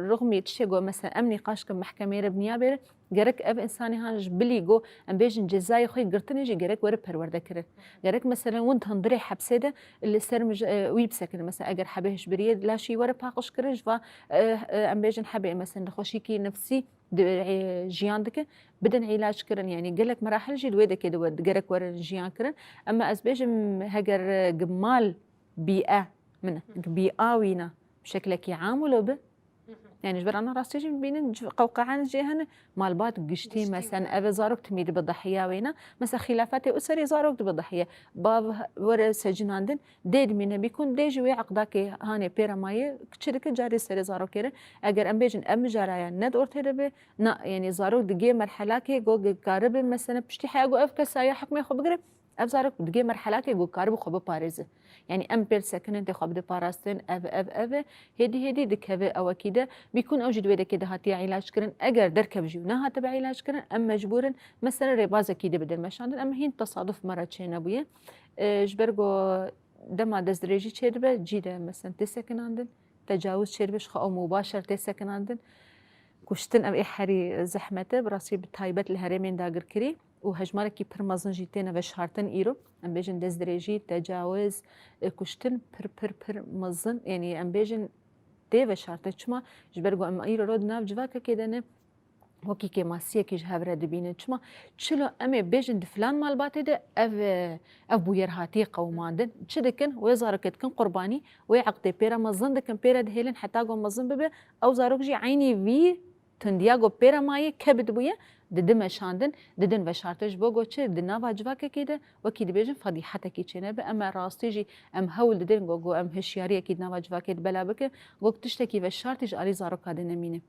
rixmî tiştê ku mesela em nîqaş kin mehkemeyê re bi niyabê re, gerek ev însanê han ji bilî ku em bêjin cezayê xwe girtinê jî gerek were perwerde kirin. Gerek meselen win di hundirê hepsê de li ser mij-, e, wî bisekinin. Mesela eger hebê hişbiriyê laşî were paqij kirin, ji va, e, e, em bêjin hebê mesela nexweşîkî nefsî di, e, jiyan dike, bidin îlac kirin. Yanî gelek merahil jî di wê dekê de we-, gerek werin jiyan kirin. Ema ez bêjim heger, e, gi mal bîe min, gi bîa wîna bi şeklekî am wilo bi, yani ji ber ana rastî jî bînin, qewqeyan jê hene, malbat giştî, giştî, mesela, ev zarok timî dibe dahiya wêna. Mesela xîlafetê û serê zarok dibe dahiye. Bav were secinandin, dê dimîne bîkun, dê ji wê eqdakê hanê pê re maye, çi dike carê serê zarokê re. Eger em bêjin ev mijaraya ne di ortê de be, na, yani zarok digê merhelakê ku karibe, mesela, piştî heya ku ev kesaya hikmê xwe bigire, ev zarok digê merhelakê ku karibe xwe biparêze. Yani em pêl sekinin tê xwe bide parastin, ev, ev, ev e. Hêdî, hêdî dikeve ewekî de. Bîkun ew jî di wê dekê de hatiye îlac kirin. Eger derkev jî û nehatibe îlac kirin, em mecbûr in, mesela, rêbazekî di bidin meşandin. Em hîn tesaduf me re çênebûye. E, ji ber ku dema destdirêjî çêdibe, cî de, mesela, tê sekinandin, tecawuz çêdibe, ji xwe ew mubaşer tê sekinandin. Kuştin ev ê herî zehmet e, bi rastî bi taybet li herêmên dagirkirî û hejmarekî pir mezin jî têne veşartin îro. Em bêjin destdirêjî, tecawuz, e, kuştin pir, pir, pir mezin, yanî em bêjin tê veşartin. Çima? Ji ber ku em îro di nav civakekê de ne, Wekî kêmasiyekî ji hev re dibînin. Çima? Çilo em ê bêjin di filan malbatê de ev, ev bûyer hatiye qewimandin. Çi dikin? Wê zarokê dikin qurbanî, wê eqdê pê re mezin dikin, pê re dihêlin heta ku mezin bibe. Ew zarok jî eynî vî tundiya ku pê re maye kevt bûye, didin meşandin, didin veşartin. Ji bo ku çi? Di nava civakekê de wekî dibêjin fedîhetekî çênebe. Em rastî jî em hewl didin ku, ku em hişyariyekî di nava civakê de bela bikin, ku tiştekî veşartî ji alî zaroka de nemîne.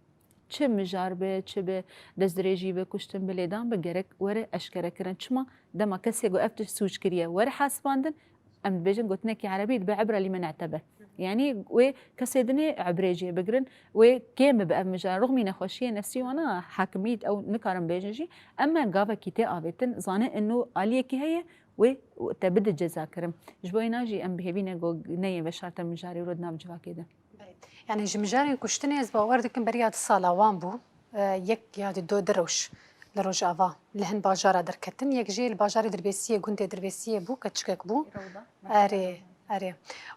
Çi mijar be, çi bi destdirêjî be, kuştin bi lêdan be, gerek were eşkerekirin. Çima? Dema kesê ku ev tişt sûc kiriye were hesibandin, em dibêjin gotinekî erebî dibe ibra lîmen eteber. Yanî wê kesê dinê ibrê jê bigirin, wê kêm bibe ev mijar. Rixmî nexweşiyê nefsî wana hakimît ew nikarin bêjin jî. Ema gavekî tê avêtin, zane ino aliyekî heye, wê te bide cezakirin. Ji bo êna jî em bi hêvî ne ku neyê veşarta mijarê ro di nav civakê de. Belê. Yani ji mijarên kuştinê ez bawer dikim beriya du sala wan bû. E, yek ya di do du roj li Rojava li hin bajara derketin. Yek jî li bajarê Dirbêsiyê, gundê Dirbêsiyê bû, keçikek bû. Rewda. Erê, erê.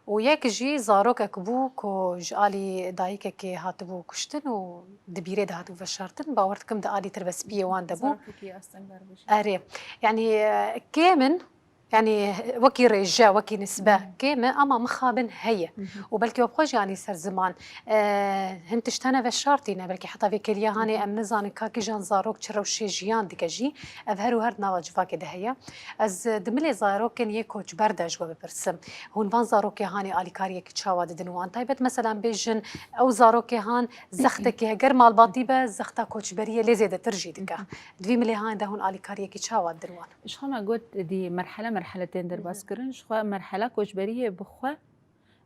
Û yek jî zarokek bû ku ji alî dayikekê hatibû kuştin û di bîrê de hatibû veşartin. Bawer dikim di alî tirbespiyê wan de bû. Zarokekî astengdar bû jî. Erê. Yani, e, kêm in, yani wekî rêje, wekî nisbe kêm e, ama mixabin heye. Û belkî we bi xwe jî anî ser ziman, e, hin tişt hene veşartî ne, belkî heta vê kêliya hanê em nizanin ka kîjan zarok çi rewşê jiyan dike jî, ev her û her di nava civakê de heye. Ez, e, di milê zarokên yê koçber de ji we bipirsim. Hûn van zarokê hanê alîkariyekî çawa didin wan? Taybet, meselan, bêjin ew zarokê han zextekî heger malbatî be, zexta koçberiyê lê zêdetir jî dike. Di vî milê han de hûn alîkariyekî çawa didin wan? Ji xwe me got, dî merhele merhele tên derbas kirin. Ji xwe merhela koçberiyê bi xwe,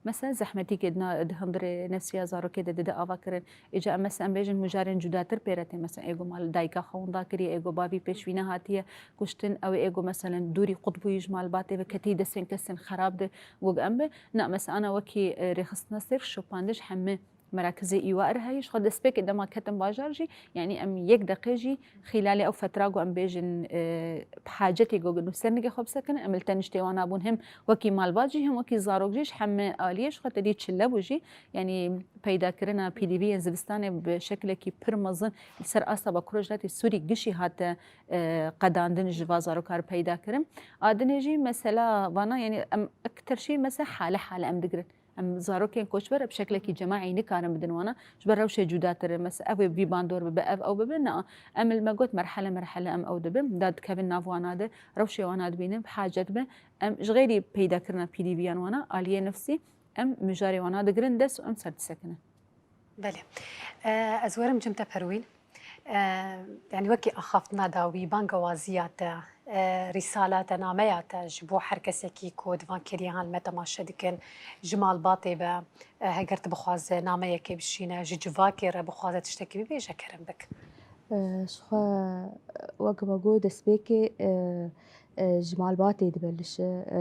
mesela, zehmetîkê di na-, di hundirê nefsiya zarokê de dide ava kirin. Îca em, mesela, em bêjin mijarên cudatir pê re tê. Mesela, ê ku mal dayika xwe winda kiriye, ê ku bavî pêşvî nehatiye kuştin, ew ê ku, meselen, dûrî qut bûyî ji malbatê ve ketî destên kesên xerab de, wek em bi. Na, mesela, ana wekî, e, rêxistina sêr şopandin ji hemî merakizê îwa ir heye. Ji xwe destpêkê dema ketin bajar jî, yanî em yek deqê jî xîlalê ew fetra ku em bêjin, e, bi hacetê ku nûsernigê xwe bisekinin, em li teniştê wana bûn, hem wekî malbat jî, hem wekî zarok jî, ji hemî aliyê ji xwe te dî çile bû jî. Yanî peydakirina P D V yên zivistanê bi şekilekî pir mezin li ser asta Bakur Rojhilatê Sûrî gişî hate, e, qedandin ji va zaroka re peyda kirin. A dinê jî mesela vana, yanî em ekter jî mesela hale hale em digirin. Em zarokên koçber bi şeklekî cemaî nikarin bidin wana. Ji ber rewşê cudatir e. Mesela ev ê vî bandor bibe, ev ew bibe. Na, em li me got merhele merhele em ew dibin. Da dikevin nav wana de, rewşê wana dibînin, bi hacet be. Em ji xêrî peydakirina P D V yan wana, aliyê nefsî, em mijarê wana digirin dest û em ser disekinin. Belê. E, ez werim cim te Perwîn. E, yani wekî axaftina dawî, bangewaziya te, e, rîsala te, nameya te ji bo her kesekî ku di van kêliyan li me temaşe dikin, ji malbatê be, e, heger tu bixwaze nameyekê bişîne, ji civakê re bixwaze tiştekî bibêje, kerem bik. E, ji xwe, wek me got destpêkê, e, e, ji malbatê dibelişe, e,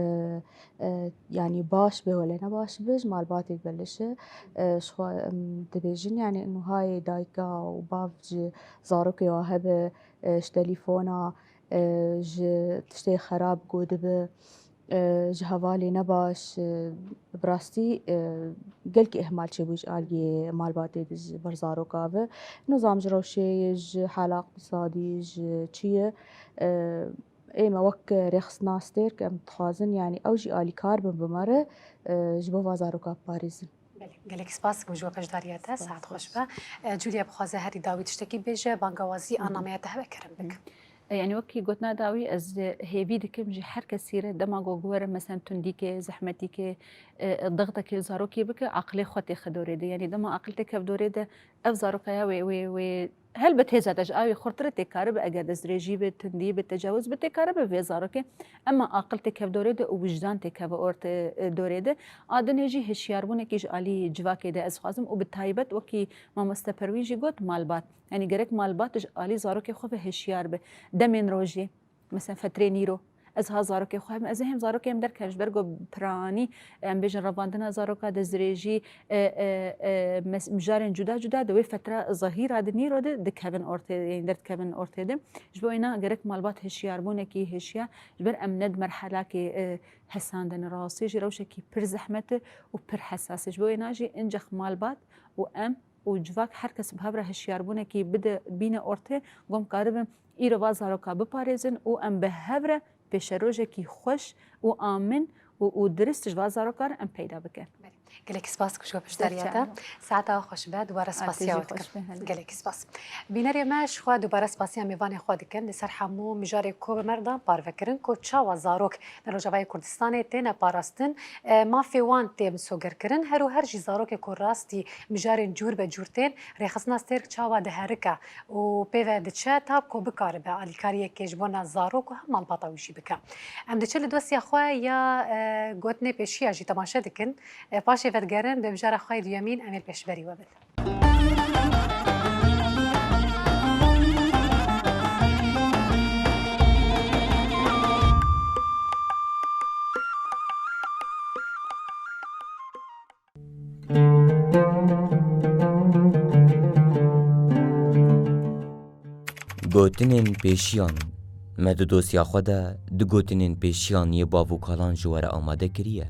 e, yanî baş be wele ne baş be, ji malbatê dibelişe. E, ji xwe, em, dibêjin, yanî nuhayê dayika û bav ji zarokê wa hebe, e, ji telîfona, e, ji tiştê xerab ku dibe, e, ji hevalê nebaş, e, bi rastî, e, gelkî ihmal çêbû ji aliyê malbatê de ji ber zaroka ve. Nizam ji rewşê ye, ji hala iqtisadî, ji çi ye, e, ê me wek rêxistinastêrk em dixwazin, yanî ew jî alîkar bin bi me re, e, ji bo va zaroka biparêzin. Belê, gelek spas dikim ji bo beşdariya te, saet xweş be. E, Julia bixwaze herî dawî tiştekî bêje, bangewazî a nameya te hebe kerem bik. E, yanî wekî gotina dawî, ez hêvî dikim ji her kesî re dema ku were, mesela, tundîkê, zehmetîkê, e, dixtekê li zarokê bike, aqilê xwe têxe dorê de. Yanî dema aqil têkev dorê de, ev zarokaya wê, wê, wê, helbet hêza te ji awê xurtir e, tê karibe, eger destdirêjî be, tundî be, tecawuz be, tê karibe vê zarokê. Ema aqil têkev dorê de û wijdan têkeve orte, e, dorê de. A dinê jî hişyarbûnekî ji alî civakê de ez dixwazim û bi taybet wekî mamoste Perwîn jî got, malbat. Yanî gerek malbat ji alî zarokê xwe ve hişyar be. Demên rojê, mesela fetrê nîro, ez ha zarokê xwe hem, ez ê hem zarokê em derkevin, ji ber ku piranî, em bêjin revandina zaroka, destdirêjî, e, e, e, mes-, mijarên cuda cuda di wê fetra zehîra de, nîro de dikevin ortê, yanî derdikevin ortê de. Ji bo êna gerek malbat hişyarbûnekî hişyar, ji ber em ne di merhelakê, e, hesan de ne, rastî jî rewşekî pir zehmet e û pir hesas e. Ji bo êna jî incex malbat û em û civak her kes bi hev re hişyarbûnekî bide, bîne ortê, ku em karibin îro va zaroka biparêzin û em bi hev re pêşerojekî xweş û amin û, û dirist ji va zaroka re em peyda bikin. Belê. Gelekî spas ku ji we beşdarî te. Saeta we xweş be, dubare spasiya we dikim. Gelekî spas. Bînerê me, ji xwe dubare spasiya mêvanê xwe dikin. Li ser hemû mijarê ku bi me re dan parve kirin ku çawa zarok li Rojavayê Kurdistanê têne parastin, e, mafê wan tê misogerkirin. Her û her jî zarokê ku rastî mijarên cûr be cûr tên, rêxistina Stêrk çawa diherike û pê ve diçe ta ku bikaribe alîkariyekê ji bona zarok û hem malbata wî jî bike. Em diçin li dosya xwe ya, e, gotinê pêşiya jî temaşe dikin. E, paşê vedigerin bi mijara xwe yê duyemîn, em ê li pêşberî we bin. Gotinên pêşiyan. Me di dosya xwe de du gotinên pêşiyan yê bav û kalan ji we re amade kiriye.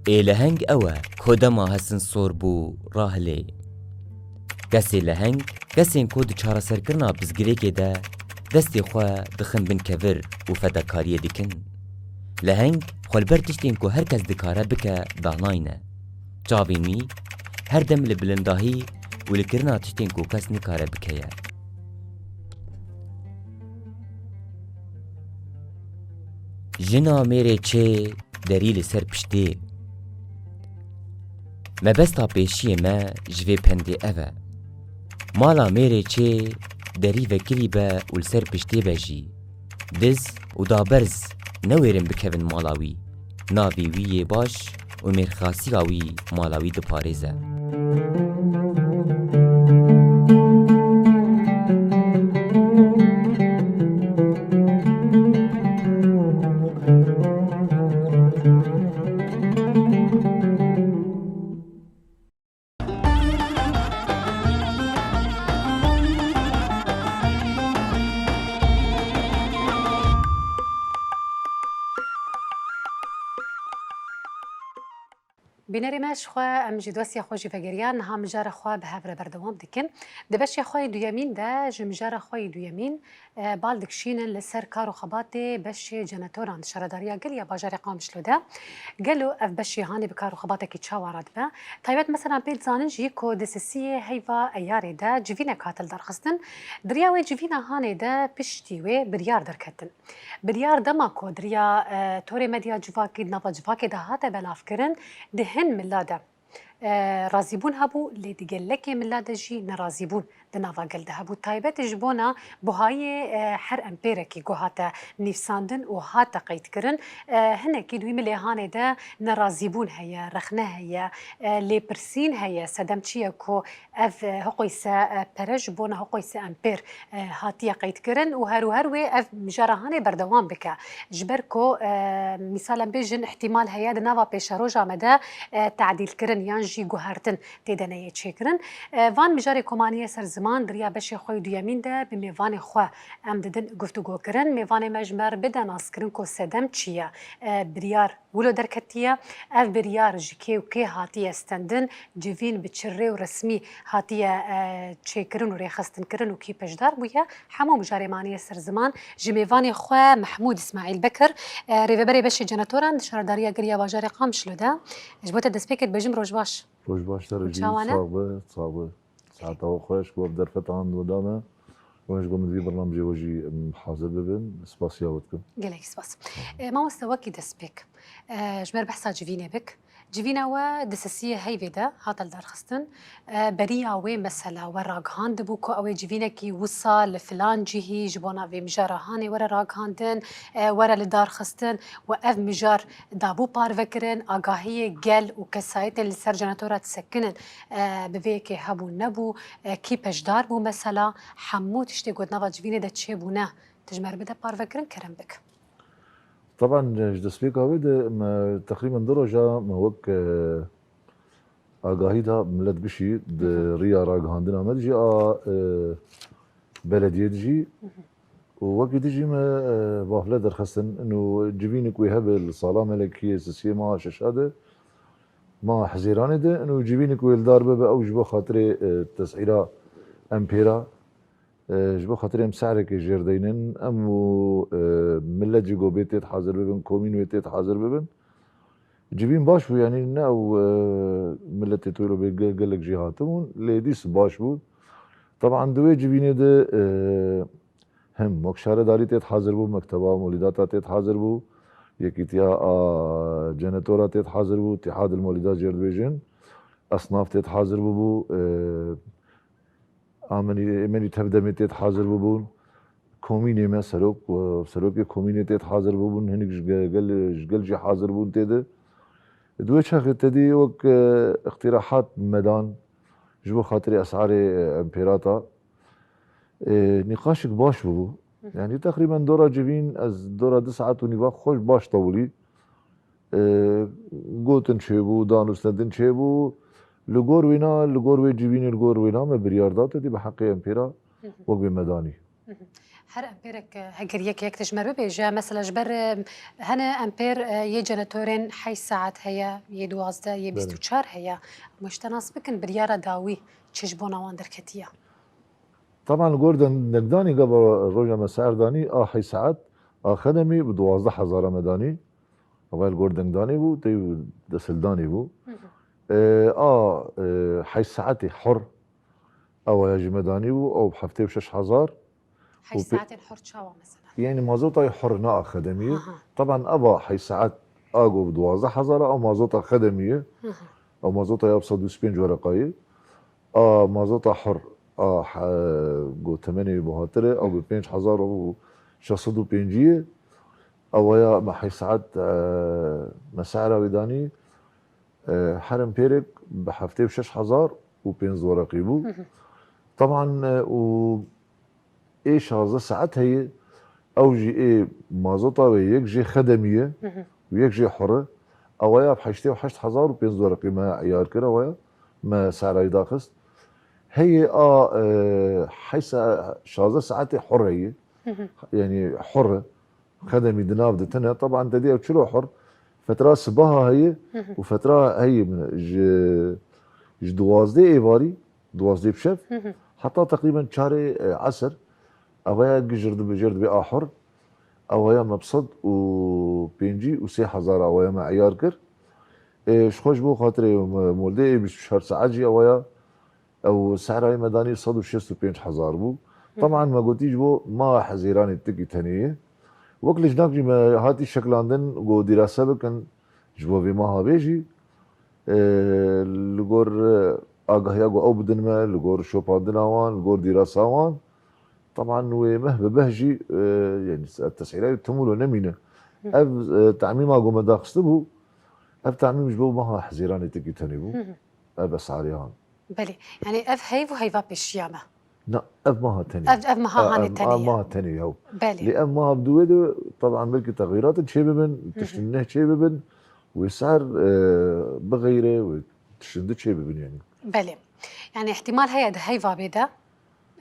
Ê leheng ew e, ku dema Hesin Sor bû, rahilê. Kesê leheng, kesên ku di çareserkirina pirsgirêkê de destê xwe dixin bin kevir û fedakariyê dikin. Leheng xwe li ber tiştên ku her kes dikare bike danayne. Çavên wî her dem li bilindahî û li kirina tiştên ku kes nikare bike ye. Jina mêrê çê derî li ser piştê. Mebesta pêşiyê me ji vê pendê ev e. Mala mêrê çê derî vekirî be û li ser piştê be jî. Diz û daberz newêrin bikevin mala wî. Navê wî yê baş û mêrxasiya wî mala wî diparêze. Bînerê me, ji xwe em ji dosya xwe jî vegeriyan, niha mijara xwe bi hev re berdewam dikin. Di beşê xwe yê duyemîn de ji mijara xwe yê duyemîn, e, bal dikişînin li ser kar û xebatê beşê cenetoran di şaredariya gel ya bajarê Qamişlo de. Gelo ev beşê hanê bi kar û xebatekî çawa re dibe? Taybet mesela pê dizanin jî ku di sisiyê heyva Eyarê de civînek hate lidarxistin. Di riya wê civîna hanê de piştî wê biryar derketin. Biryar dema ku di riya, e, torê medya civakî di nava civakê de hate belavkirin, di hin mila de, e, razîbûn hebû, lê di gelekê mila de jî nerazîbûn di nava gel de hebû. Taybet ji bona buhayê, e, her empêrekî ku hate nivîsandin û hate qeydkirin, e, hinekî di wî milê hanê de nerazîbûn heye, rexne heye, e, lêpirsîn heye, sedem çi ye ku ev, e, hiqûyse, e, pere ji bona hiqûyse empêr, e, hatiye qeydkirin û her û her wê ev mijara hanê berdewam bike. Ji ber ku, e, mîsal em bêjin, îhtîmal heye di nava pêşeroja me de, e, tedîlkirin yan jî guhertin tê de neyê çêkirin. E, van mijarê ku maniye ser ziman di riya beşê xwe yê duyemîn de bi mêvanê xwe em didin guftûgokirin. Mêvanê me ji me re bide naskirin ku sedem çi ye, e, biryar wilo derketiye. Ev biryar ji kê û kê hatiye stendin, civîn bi çi rê û resmî hatiye, e, çêkirin û rêxistinkirin û kî beşdar bûye? Hemû mijarê maniye ser ziman ji mêvanê xwe Mehmûd Îsmaîl Bekir, e, rêveberê beşê cenetoran di şaredariya gel ya bajarê Qamişlo de. Ji bo te destpêkê dibêjim roj baş. Roj baş te re jî, çawa ne? Sax be, sax be. Saeta we xweş, ku ev derfeta han we da me. Û ji bo min vî bernamjê we jî, em, hazir bibin. Spasiya we dikim. Gelek spas. E, mamoste, wekî destpêk, e, ji me re behsa civînê bik. Civîna we di sisiyê heyvê de hate lidarxistin. E, beriya wê mesela we ragihandibû ku ew ê civînekî wisa li filan cihî ji bona vê mijara hanê were ragihandin, e, were lidarxistin û ev mijar dabû parvekirin, agahiyê gel û kesayetên li ser cenetora disekinin, e, bi vê yekê hebû nebû, e, kî beşdar bû mesela, hemû tiştê ku di nava civînê de çêbûne, tu ji me re bide parvekirin, kerem bik. Teban, ji destpêka wê de me teqrîben du roja me wek, e, agahî da milet gişî di Hı hı. riya ragihandina me de jî a, e, belediyê de jî. Hı hı. Û wekî dî jî me, e, bafle derxistin û civînik wê hebe li sala melekiyê sisiyê meha şeşa de Maha Hezîranê de, û civînek wê li dar bibe, ew ji bo xatirê, e, tesîra empêra, e, ji bo xatirê em sehrekê jêr deynin, em û, e, millet jî go bê têt hazir bibin, komîn wê têt hazir bibin. Civîn baş bû, yanî ne ew, e, milletê Tûlo bê ge-, gelek jî hatibûn, lê dîs baş bû. Teban di wê civînê de, e, hem mok şaredarî têt hazir bû, mekteba molîdata têt hazir bû, yekîtiya a cenetora têt hazir bû, tîhadil molîdat jêr dibêjin, esnaf têt hazir bûbû, e, amenî, emenî tevdemê têt hazir bûbûn, komînê me serok, e, serokê komînê têt hazir bûbûn, hinek ji ge-, gel, ji gel jî hazir bûn tê de. Di wê çaxê te dî wek, e, îqtîrahat me dan, ji bo xatirê esarê, e, empêrata, e, nîqaşek baş bûbû. Hı hı. Yanî teqrîben dora civîn, ez dora du saet û nîva xweş baş tewilî. E, gotin çêbû, danûstendin çêbû. Li gor wêna, li gor wê civînê, li gor wêna me biryar da, te dî bi heqê empêra Hı hı. wek wê me danî. Hı hı. Her empêrek, e, heger yek yek tişt me bibêje, mesela ji ber, e, hene empêr, e, yê cenetorên heşt saet heye, yê duwazdeh, yê Belê. bîst û çar heye. Em ji te nas bikin, biryara dawî çi ji bona wan derketiye? Teban li gor deng-, dengdanî gava roja me ser danî, a heşt saet, a xedemî bi duwazdeh hezara me danî. Eva li gor dengdanê bû, tey desthildanê bû. Hı hı. E, a, e, heşt saetê hor, ewa ya ji me danî bû, ew bi heftê û şeş hezar. Heşt Û pê- saetên hor çawa mesela? Yanî mazotayê hor ne a xedemî ye. Aha. Teban eva heşt saet a go bi duwazdeh hezar a, ew mazota xedemî ye. Hı hı. Ew mazota ya bi sed û pênc wereqa ye. A mazota hor, a he-, go temenê wî buhatir e, ew bi pênc hezar û şeş sed û pêncî ye. Ewa ya me heşt saet, e, me sehra wî danî, e, her empêrek bi heftê û şeş hezar û pênc wereqî bû. Hı hı. Teban, e, û ê şazdeh saet heye, ew jî ê mazota wê yek jê xedemî ye Hı hı. û yek jê hor e. Ewa ya bi heştê û heşt hezar û pênc wereqî me eyar kir, ewa ya me serayî daxist. Heye a, e, heşt sa-, şazdeh saetê hor heye. Hı hı. Yanî hor e. Xedemî di nav de tune. Teban te dî ew çilo hor. Fetra sibaha heye Hı hı. û fetra heye min ji, ji duwazdeh êvarî, duwazdeh bi şev, Hı hı. heta teqrîben çarê, e, esir, ewa ya gijir dibe, jêr dibe a hor, ewa ya me bi sed û pêncî û sê hezar ewa ya me eyar kir. E, ji xwe ji bo xatirê me moldê ê bîst û çar saet jî ewa ya, ew sehrayê me danî sed û şêst û pênc hezar bû. Hı. Teban me gotî ji bo maha Hezîranê tikî tenê ye. Wek lijnak jî me hatî şekilandin, go dîrase bikin ji bo vê maha bê jî. E, li gor, e, agahiya ku ew bidin me, li gor şopandina wan, li gor dîrasa wan, teban wê meh bi beh jî, e, yanî tesîra wî tim wilo nemîne. Hı. Ev, e, temîma ku me daxistibû, ev temîm ji bo meha Hezîranê tikî tenê bû. Hı hı. Ev esarê han. Belê. Yanî ev heyv û heyva pêşiya me. Na, ev maha tenê. Ev, ev maha A, hanê ev, tenê a, ye. Maha tenê, yaw. Belê. Lê ev maha bi dû wê de, teban belkî texwîratin çê bibin, Hı hı. tiştin neh çê bibin, wê ser, e, bixeyre, wê tiştin di çê bibin yanî. Belê. Yanî ihtimal heye di heyva bê de,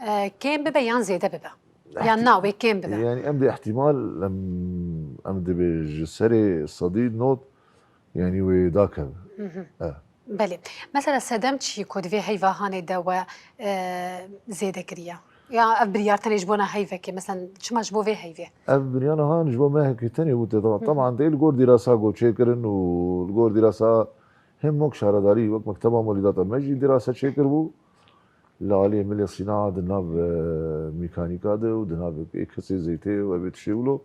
e, kêm bibe yan zêde bibe. Yan Ihti-, na, wê kêm bibe. Yanî em dê ihtimal, em, em dibê ji serê sedî not, yanî wê dakeve. Hı hı. E. Belê. Mesela sedem çi ku di vê heyva hanê de we, e, zêde kiriye? Ya ev biryar tenê ji bona heyvekê, mesela çima ji bo vê heyvê? Ev biryara han ji bo mehekê tenê bû tê. Hı hı. Teban tê li gor dîrasa go çêkirin û li gor dîrasa hem wek şaredarî, wek mekteba molîdata me jî dîrasa çêkiribû. Li aliyê milê sînaa di nav, e, mîkanîka de û di nav ê kesê zeytê û evê tiştê wilo.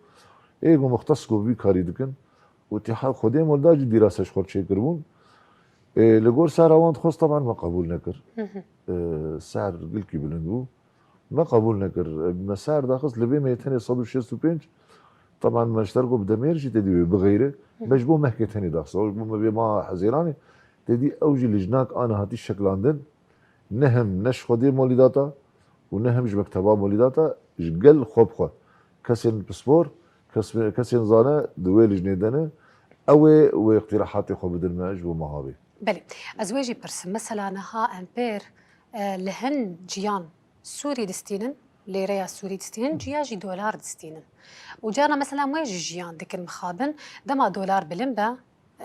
Ê ku muxtes ku vî karî dikin. Û tîha Xwedê molda jî dîrasa ji xwe çêkiribûn. E, li gor sehra wan dixwest, teban me qebûl nekir. Hı hı. E, sehr gilkî bilind bû. Me qebûl nekir. E, me sehr daxist li vê me yê tenê sed û şêst û pênc. Teban me ji ter ku bi demêr jî tedî wê bixeyre. Hı hı. Me ji bo mehkê tenê daxist. Ji bo me vê maha Hezîranê tedî ew jî lijnak ana hatî şekilandin. Ne him ne ji Xwedê molîdata û ne him ji mekteba molîdata, ji gel xwe bi xwe. Kesên pispor, kes-, kesên zane di wê lijnê de ne, ew ê wê îqtîrahatê xwe bidin me ji bo meha bê. Belê. Ez wê jî pirsim. Mesela niha em pêr, e, li hin ciyan Sûrî distînin, lêreya Sûrî distînin, ciya jî dolar distînin. Û carna mesela em wê jî jiyan dikin mixabin, dema dolar bilind be,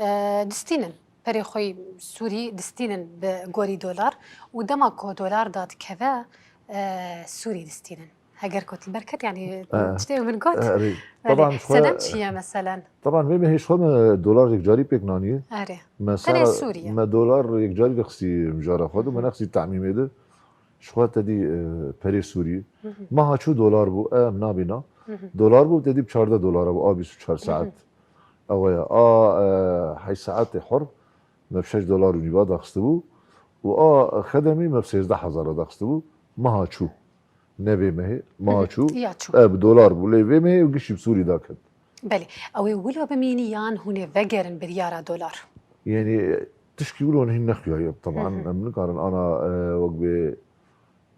e, distînin. perê xwe yî Sûrî distînin bi gorî dolar û dema ku dolar dadikeve, e, Sûrî distînin. Heger ku li ber ket, yanî, e, tiştê min got. Erê. Taban, sedem çi ye meselen? Taban, vê mehê ji xwe me dolar yekcarî pêk naniye. Erê. Me tenê Sûriye. Me dolar yekcarî de xistî mijara xwe de, me nexistî tahmîmê de. Ji xwe te dî, e, perê Sûrî. Meha çû dolar bû, e, em nabîna. Dolar bû, te dî bi çardeh dolara bû, a bîst û çar saet. Ew ya, a, e, heşt saetê hor me bi şeş dolar û nîva daxistibû û a xedemî me bi sêzdeh hezara daxistibû. Meha çû. Ne vê mehê, meha çû. Ya çû. E, bi dolar bû. Lê vê mehê gişî bi Sûrî daket. Belê. Ew ê wilo bimînî yan hûn ê vegerin biryara dolar? Yanî, tişkî wilo hîn nexuyaye. Teban, em nikarin ana, e, wek bê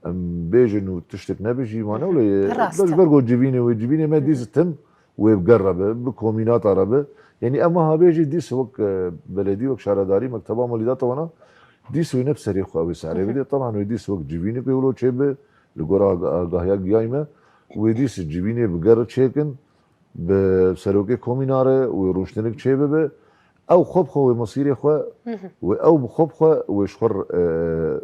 em bêjin û tiştek nebêjî, wan ew lê, rast e. Ji ber ku civînê wê, civînê me dîs tim wê bi ger re be, bi komînata re be. Yanî em aha bêjî dîs wek, e, beledî, wek şaredarî, mekteba malîdata wana, dîs wê ne bi serê xwe ew ê serê bidê. Teban wê dîs wek civînê pê wilo çêbe, li gora aga-, agahiya giyayî me, wê dîs civînê bi ger re çêkin, bi serokê komîna re wê rûniştinek çêbibe. Ew xwe bi xwe wê mesîrê xwe, wê ew bi xwe bi xwe wê ji xwe, e,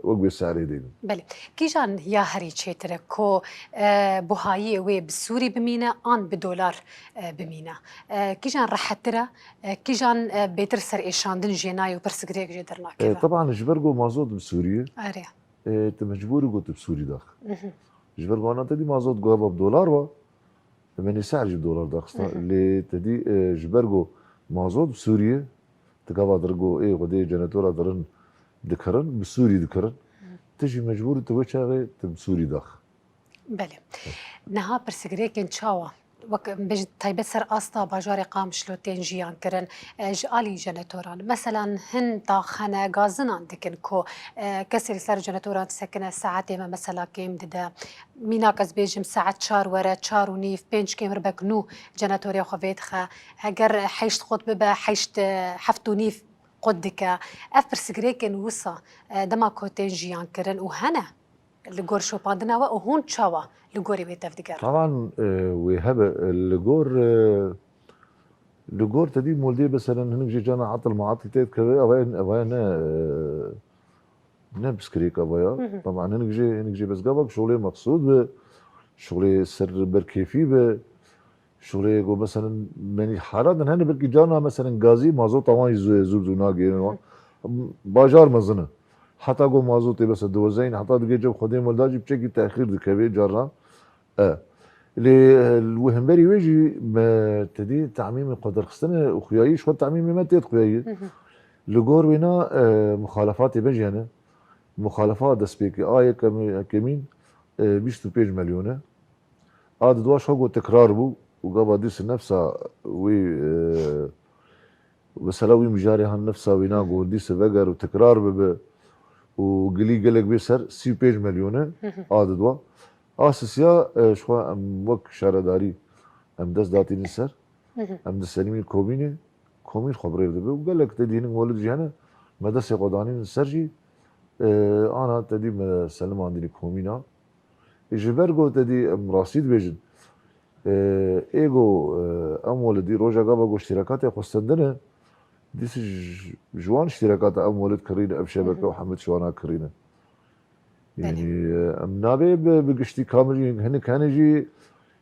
wek wê serê dênin. Belê. Kîjan ya herî çêtir e ku, e, buhayiyê wê bi Sûrî bimîne an bi dolar, e, bimîne? E, kîjan rehettir e? E, kîjan, e, bêtir serêşandin jê nayê û pirsgirêk jê dernakeve? E, teban ji ber ku mazot bi Sûrî ye. Erê. E, tu mecbûr î ku tu bi Sûrî dax. Ji ber ku ana te dî mazot gava bi dolar wa, Temenê ser jî dolar daxista. Lê te dî, e, ji ber ku mazot bi Sûriyê, ti gava dir ku ê xwedê cenetora dirin dikirin, bi Sûrî dikirin. Ti jî mecbûr tu wê çaxê tu bi Sûrî dax. Belê. Niha pirsgirêkên çawa? Wek em bêjin taybet ser asta bajarê Qamişlo tên jiyan kirin, e, ji alî jenetoran. Meselan, hin dax hene gazinan dikin ku, e, kesê li ser jenetoran disekine saetê me mesela kêm dide. Mînak ez bêjim, saet çar were, çar û nîv, pênc kêmir bek nû jenetorê xwe vê dixe. Heger heşt qut bibe, heşt, heft û nîv qut dike. Ev pirsgirêkên wisa, e, dema ku tên jiyan kirin û hene li gor şopandina we û hûn çawa li gorî wê tevdigerin? Taban, e, wê hebe, e, li gor, e, li gor te dî moldê, meselen, hinek jê cana atil maatil tê dikeve, ev e, ev e ne, e, Ne pirsgirêka vaya. Taban hinek jê, hinek jê bes gava ku şolê mexsûd be, şolê ser berkêfî be, şolê ku meselen menî hara din hene belkî carna meselen gazî mazota wan jî zû, zû, zû nagêrin wan. Bajar mezin e. Heta ku mazotê bes e diwezeyîn, heta digê cem xwedê mil da jî piçekî texîr dikeve carna. E. Lê, e, li hemberî wê jî me tedî temîmê xwe derxistine û xuyayî, ji xwe temîmê me tê xuyayiye. Li gor wêna, e, muxalefatê me jî hene. Muxalefa destpêkê a yekem-, yekemîn, e, bîst û pênc milyon e. A di dua ji xwe got tekrar bû û gava dîs nefsa wî, e, Mesela wî mijarê han nefsa wî na got dîse veger û tekrar bibe û gilî gelek bê ser sî û pênc milyon e a di dua. A sisiya, e, ji xwe em wek şaredarî em dest datînin ser. Em diselîmîn komînê, komîn xwe bi rê dibe û gelek te dînin welid jî hene me destê xwe danînin ser jî, e, ana te dî me selimandinî komîna. Ji ber ku te dî em rastî dibêjin, e, ê ku, e, em welidî roja gava ku îştîrakatê xwe stendine, dîsî ji, ji wan îştîrakata em welid kirîne, ev şebeke û hemî tişt wana kirîne. Belê. Yanî, e, em nabê bi, bi giştî kamil jî, hinek hene jî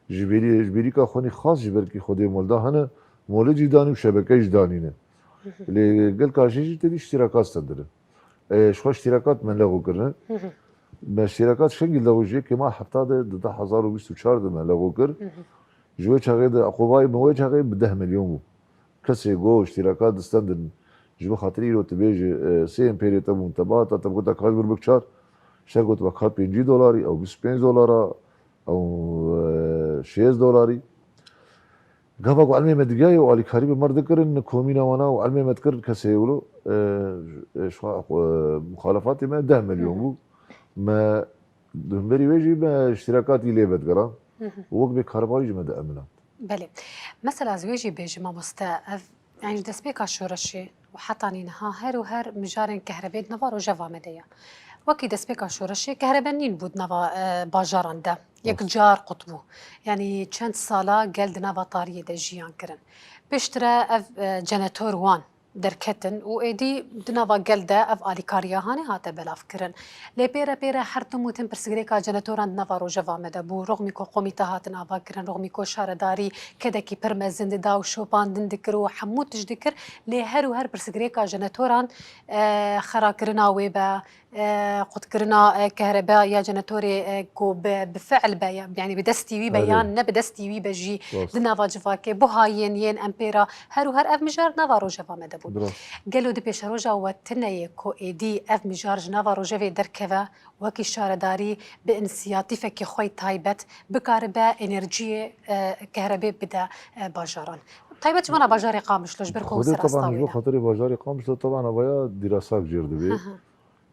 ji bêrî-, ji bêrîka xwe nî xas jî belkî xwedê molda hene, molid jî danî û şebeke jî danîne. Lê gelka jê jî te dî îştîrakat stendine. E, ji xwe îştîrakat me lexo kirine. Me îştîrakat şengî lexo jê kêma hefta de di du hezar û bîst û çar de me lexo kir. Ji wê çaxê de eqobayê me wê çaxê bi deh milyon bû. Kesê go îştîrakat distendin. Ji bo xatirî îro tu bêjî, e, sê em pêrê te bûn, te ba te, te bigota ka ji bir bik çar. Şer got beka pêncî dolarî, ew bîst û pênc dolara, ew, e, şêst dolarî. Gava ku ilmê me digihayê û alîkarî bi me re dikirin, komîna wana û ilmê me dikir kesê wilo, e, e, ji xwe, e, muxalefatê me deh milyon bû. Me di hemberî wê jî me îştîrakatî lê vedigeran û wek bê karbayî jî me dieminan. Belê. Mesela ez wê jî bêjim mamoste, ev, yanî ji destpêka şoreşê û hetanî niha her û her mijarên kehrebê di nava rojeva me de ye. Wekî destpêka şoreşê kehrebe nîn bû di nava, e, bajaran de. Yek car qut bû. Yanî çend sala gel di nava tariyê de jiyan kirin. Piştre ev, e, jenetor wan, derketin û êdî di nava gel de ev alîkariya hanê hate belavkirin. Lê pêre pêre her tim û tim pirsgirêka cenetoran di nava rojeva me de bû. Roxmî ku qomîte hatin avakirin, roxmî ku şaredarî kedekî pir mezin dida û şopandin dikir û hemû tişt dikir, lê her û her pirsgirêka cenetoran, e, xerakirina wê be, e, qutkirina, e, kehrebe ya cenetorê, e, ku bi, bi fiil be, ya, yanî bi destî wî be, Erê. yan ne bi destî wî be jî Rast. di nava civakê, buhayên yên em pê re her û her ev mijar nava rojeva me de bûn. Rast. Gelo di pêşeroja we tune ye ku êdî ev mijar ji nava rojevê derkeve, wekî şaredarî bi însiyatîfekî xwe yî taybet bikaribe enerjiyê, e, kehrebê bide, e, bajaran? Taybet ji bona bajarê Qamişlo, ji ber ku Xwedê ser asta taban ji wê bo de. xatirê bajarê Qamişlo taban avaya dîrasak jêr dibê. Hı hı.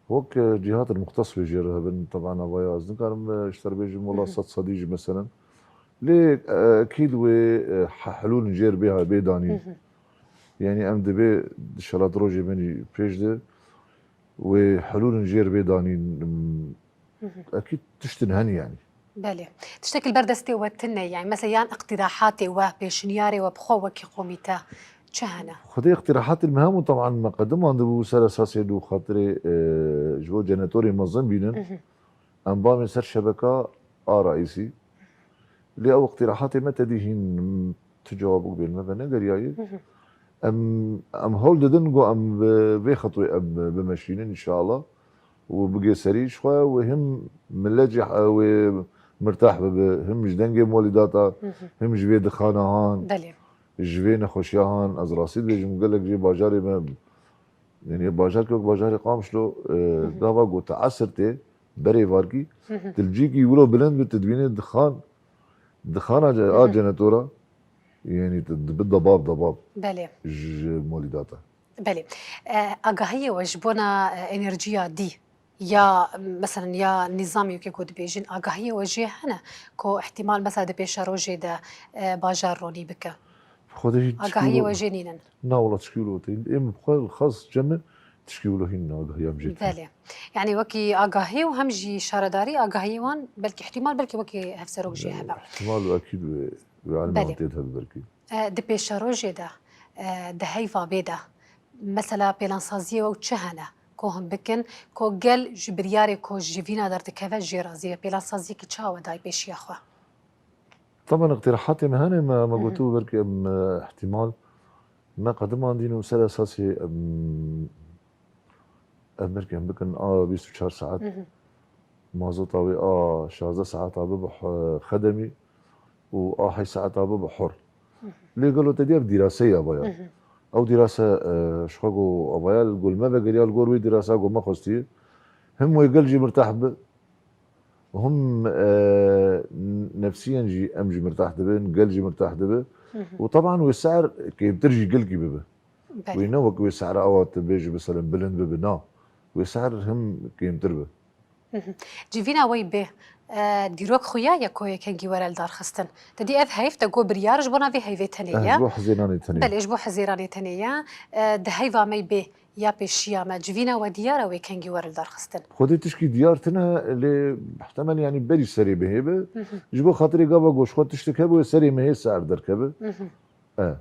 Wek, e, cihat muxtes wê jê re hebin, teban avaya ez nikarim, e, ji te re bêjim, wela Hı hı. sed sedî jî meselen. Lê, e, ekîd wê, e, he-, helûl jê re bê, bê danîn. Hı hı. Yanî em dibê şelat rojê benî pêş de wê helûl jê re bê danîn, m, Hı hı. ekîd tiştin hen yanî. Belê. Tiştekî li ber destê we tune, yanî mesela yan îqtîrahatê we, pêşniyarê we bi xwe wekî komîte çi hene? Xwedê îqtîrahatê me hemû teban me qediman dibû ser esasê dû xatirê, e, ji bo cenetorê mezin bînin. Hı hı. Em bamê ser şebeka a raîsî. Lê ew îqtîrahatê me tedî hîn tu cewabok bê li me venegeriyaye. Hı hı. Em, em hewl didin ku em bi vê xetwê em bimeşînin înşallah. û bigê serî ji xwe û him millet jî, e, wê mirtah bibe, him ji dengê molîdata, Hı hı. him ji vê dixana han, Belê. ji vê nexweşiya han. Ez rastî dibêjim, gelek jê bajarê me, yanî bajarkê wek bajarê Qamişlo, e, Hı hı. gava ku te esir tê, berê varkî, Hı hı. tu li cîkî wilo bilind bi, tu dibînî dixan, dixana ce-, Hı a hı. cenetora, yanî tu dibi debab debab Belê. ji molîdata. Belê. E, agahiyê we ji bona, e, enerjiya dî ya, meselen, ya nîzamê wekî ku dibêjin, agahiyê we jê hene ku ihtimal, mesela, di pêşerojê de, e, bajar ronî bike? Xwedê hîn tişkî Agahiyê wilo we jê nînin? Na, wela tişkî wilo tê. Ê min bi xwe li xas cem min tişkî wilo hîn agahiya min jê tê. Belê. Yanî wekî agahî û hem jî şaredarî agahiyê wan belkî ihtimal, belkî wekî hevserok jê hebe. Ihtimal û ekîd wê, wê elmê Belê. wan tê de hebe belkî. E, di pêşerojê de, e, di heyva bê de, mesela pêlansaziyê we çi hene ku hûn bikin, ku gel ji biryarê ku ji civîna derdikeve jê razî be? Pêlansaziyekî çawa we dayê pêşiya xwe? Taban, iqtîrahatê me hene, me, me Hı hı. gotibû belkî em, e, ihtimal me qedimandîn û ser esasê em, em belkî em bikin a bîst û çar saet. Hı hı. Mazota wê a şazdeh saeta bibe he-, xedemî û a heşt saeta bibe hor. Hı hı. Lê gelo te dî ev dîrase ya vaya. Hı hı. Ew dîrase, e, ji xwe ku avaya li gol me vegeriya li gor wê dîrasa ku me xwestiye. Him wê gel jî mirtah bi. Him, e, nefsiyen jî em jî mirtah dibin, gel jî mirtah dibe. Hı hı. Û teban wê ser kêmtir jî gelkî bibe. Belê. Wê ne wek wê sehra awa tu bêjî, mesela, bilind bibe, na. Wê sehr him kêmtir be. Hı hı. Civîna we bê, e, dîrok xuya ye ku yekengî were li dar xistin. Te dî ev heyv te got biryar ji bona vê heyvê tenê Eh, ye. Ji bo hizêranê tenê. Belê, ji bo hizêranê tenê ye. E, di heyva me bê ya pêşiya me, civîna we diyar e wê kengî were li dar xistin? Xwedê tişkî diyar tine, lê muhtemel, yanî, berî serê bihê be. Hı hı. Ji bo xatirê gava ku ji xwe tiştek hebe wê serê mehê ser derkeve. Hı hı. E.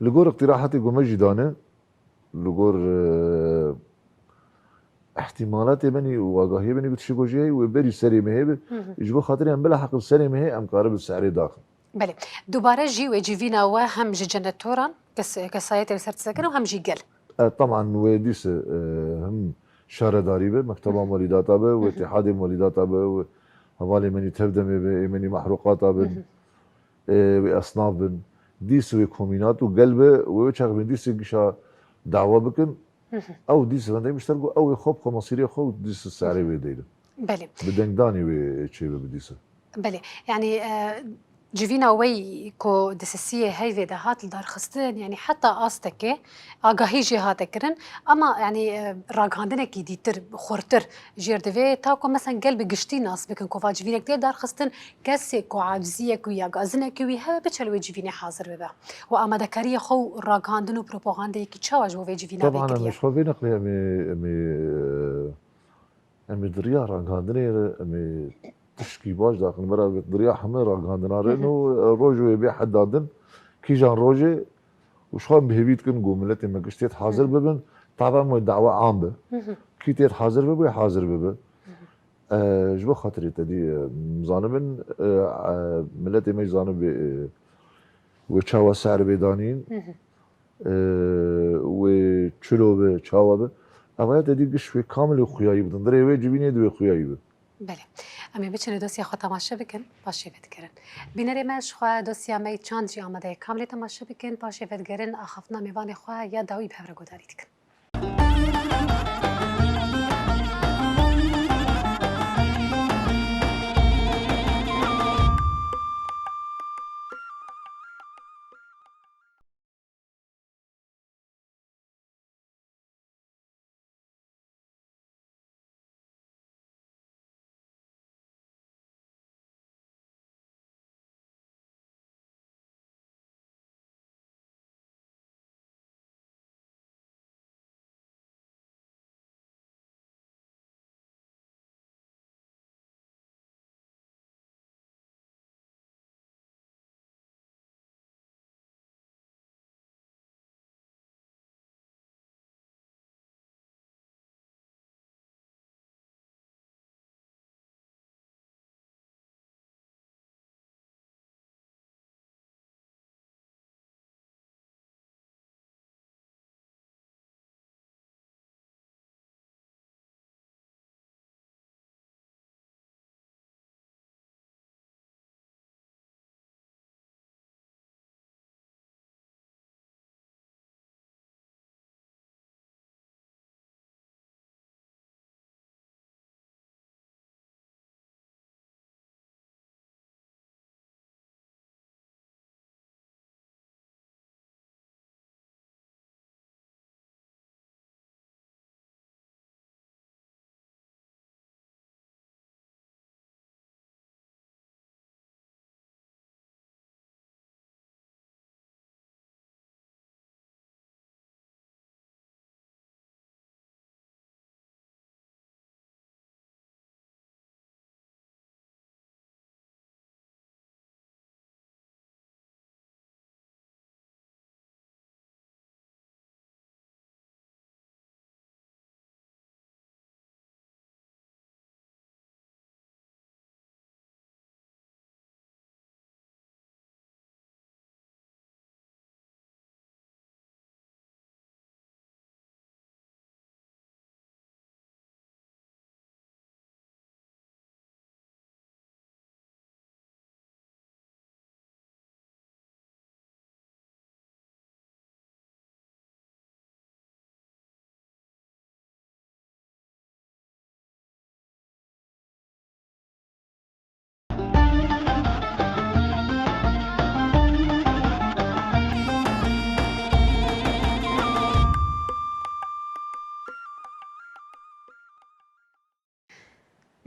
Li gor îqtîrahatê ku me jî dane, li gor, e, ihtimalatê benî û agahiyê benî ku tiştê ku jî heye wê berî serê mehê be. Hı hı. Ji bo xatirê em bila heqil serê mehê em karibin sehrê daxin. Belê. Dubare jî wê civîna we hem ji cenetoran, kes-, kesayetê li ser tiştekin û hem jî gel. E, teman wê dîse, e, him şaredarî be, mekteba Hı hı. molîdata be, Hı wê hı. îtîhadê molîdata be, wê hevalê menî tevdemê be, ê menî mehrûqata bin. Hı hı. e, wê esnaf bin, dîs wê komînat û gel be, wê wê çax bên dîs gişa dawa bikin. Hı hı. Ew dîs vendeyê mişter ku ew ê xwe bi xwe mesîrê xwe û dîs serê wê deyrin. Belê. Bi dengdanê wê çêbe bi dîse. Belê. Yanî, e, civîna wey ku di sisiyê heyvê de hat li dar xistin, yanî heta astekê agahî jê hate kirin, ama, yanî, e, ragihandinekî dîtir, xurtir jêr divê, ta ku, mesen, gel bi giştî nas bikin ku va civînek tê dar xistin, kesê ku aciziyek wî ya gazinekî wî hebe, biçe li wê civînê hazir bibe. Û amadekariyê xwe û ragihandin û propagandeyekî çawa ji bo vê civîna Teban, em vekiriye? Ji xwe vê neqlê em ê, em ê, e, em ê di riya ragihandinê re, em ê tişkî baş daxin. Bera di riya heme ragihandina re Hı hı. no, e, roj wê bê heda din, kîjan rojê Û ji xwe em bi hêvî dikin ku miletê me giş têt hazir bibin, tava em wê dawa am be. Kî têt hazir bibe, hazir bibe. E, ji bo xatirê te dî, e, zanibin, e, e, miletê me jî zanibê, e, wê çawa ser bê danîn, e, wê çilo be, çawa be. Ev heye te dî giş wê kamilê xuyayî bidin. Dirê wê civînê di wê xuyayî be. Belê. Em ê biçin û dosya xwe temaşe bikin, paşê vedigerin. Bînerê me ji xwe dosya me yê çand jî amade ye. Kamilê temaşe bikin, paşê vedigerin, axaftina mêvanê xwe ya dawî bi hev re guhdarî dikin.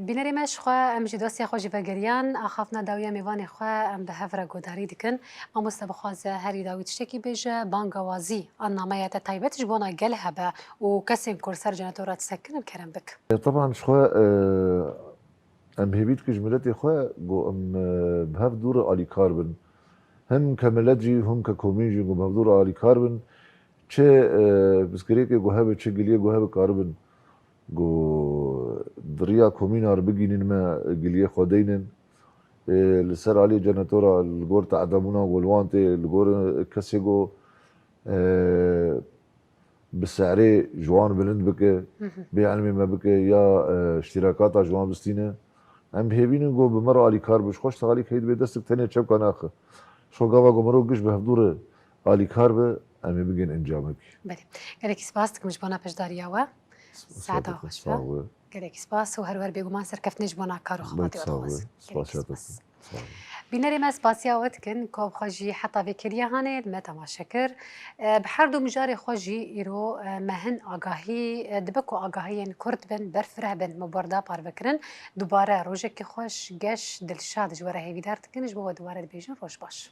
Bînerê me, ji xwe em ji dosya xwe jî vegeriyan, axaftina dawiya mêvanê xwe em bi hev re guhdarî dikin. Mamoste bixwaze herî dawî tiştekî bêje, banga wazî an nameya te taybet ji bona gel hebe û kesên ku li ser cenetora disekin, em kerem bik. E, teban ji xwe, e, em hêvî dikin ji miletê xwe ku em, e, bi hev dû re alîkar bin. Him ke milet jî, him ke komîn jî ku bi hev dû re alîkar bin. Çi, e, pirsgirêkê ku hebe, çi giliyê ku hebe karibin ku di riya komîna re bigihînin me giliyê xwe deynin. Ê, li ser aliyê cenetora li gor tedabûna ku li wan tê, li gor kesê ku, e, bi serê ji wan bilind bike, bê ilmê me bike ya, e, îştîrakata ji wan bistîne. Em bi hêvî nin ku bi me re alîkar bin, ji xwe ji texalî keyî dibe destik tenê çewka naxe. Ji xwe gava ku mirov giş bi hevdû re alîkar be, em ê bigên encamekî. Belê. Gelekî spas dikim ji bona beşdariya we. Saeta xweş be. Gelekî spas û her wer bêguman serkeftinê ji bona kar û xebatê we dixwazin. Gelekî spas. Bînerê me spasiya we dikin ku bi xwe jî heta vê kêliya hanê li me temaşe kir. E, bi her du mijarê xwe jî îro, e, me hin agahî, e, dibe ku agahiyên kurt bin, berfireh bin, me berda parvekirin. Dubare rojekî xweş, geş, dilşad ji we re hêvîdar dikin, ji bo we dubare dibêjin roj baş.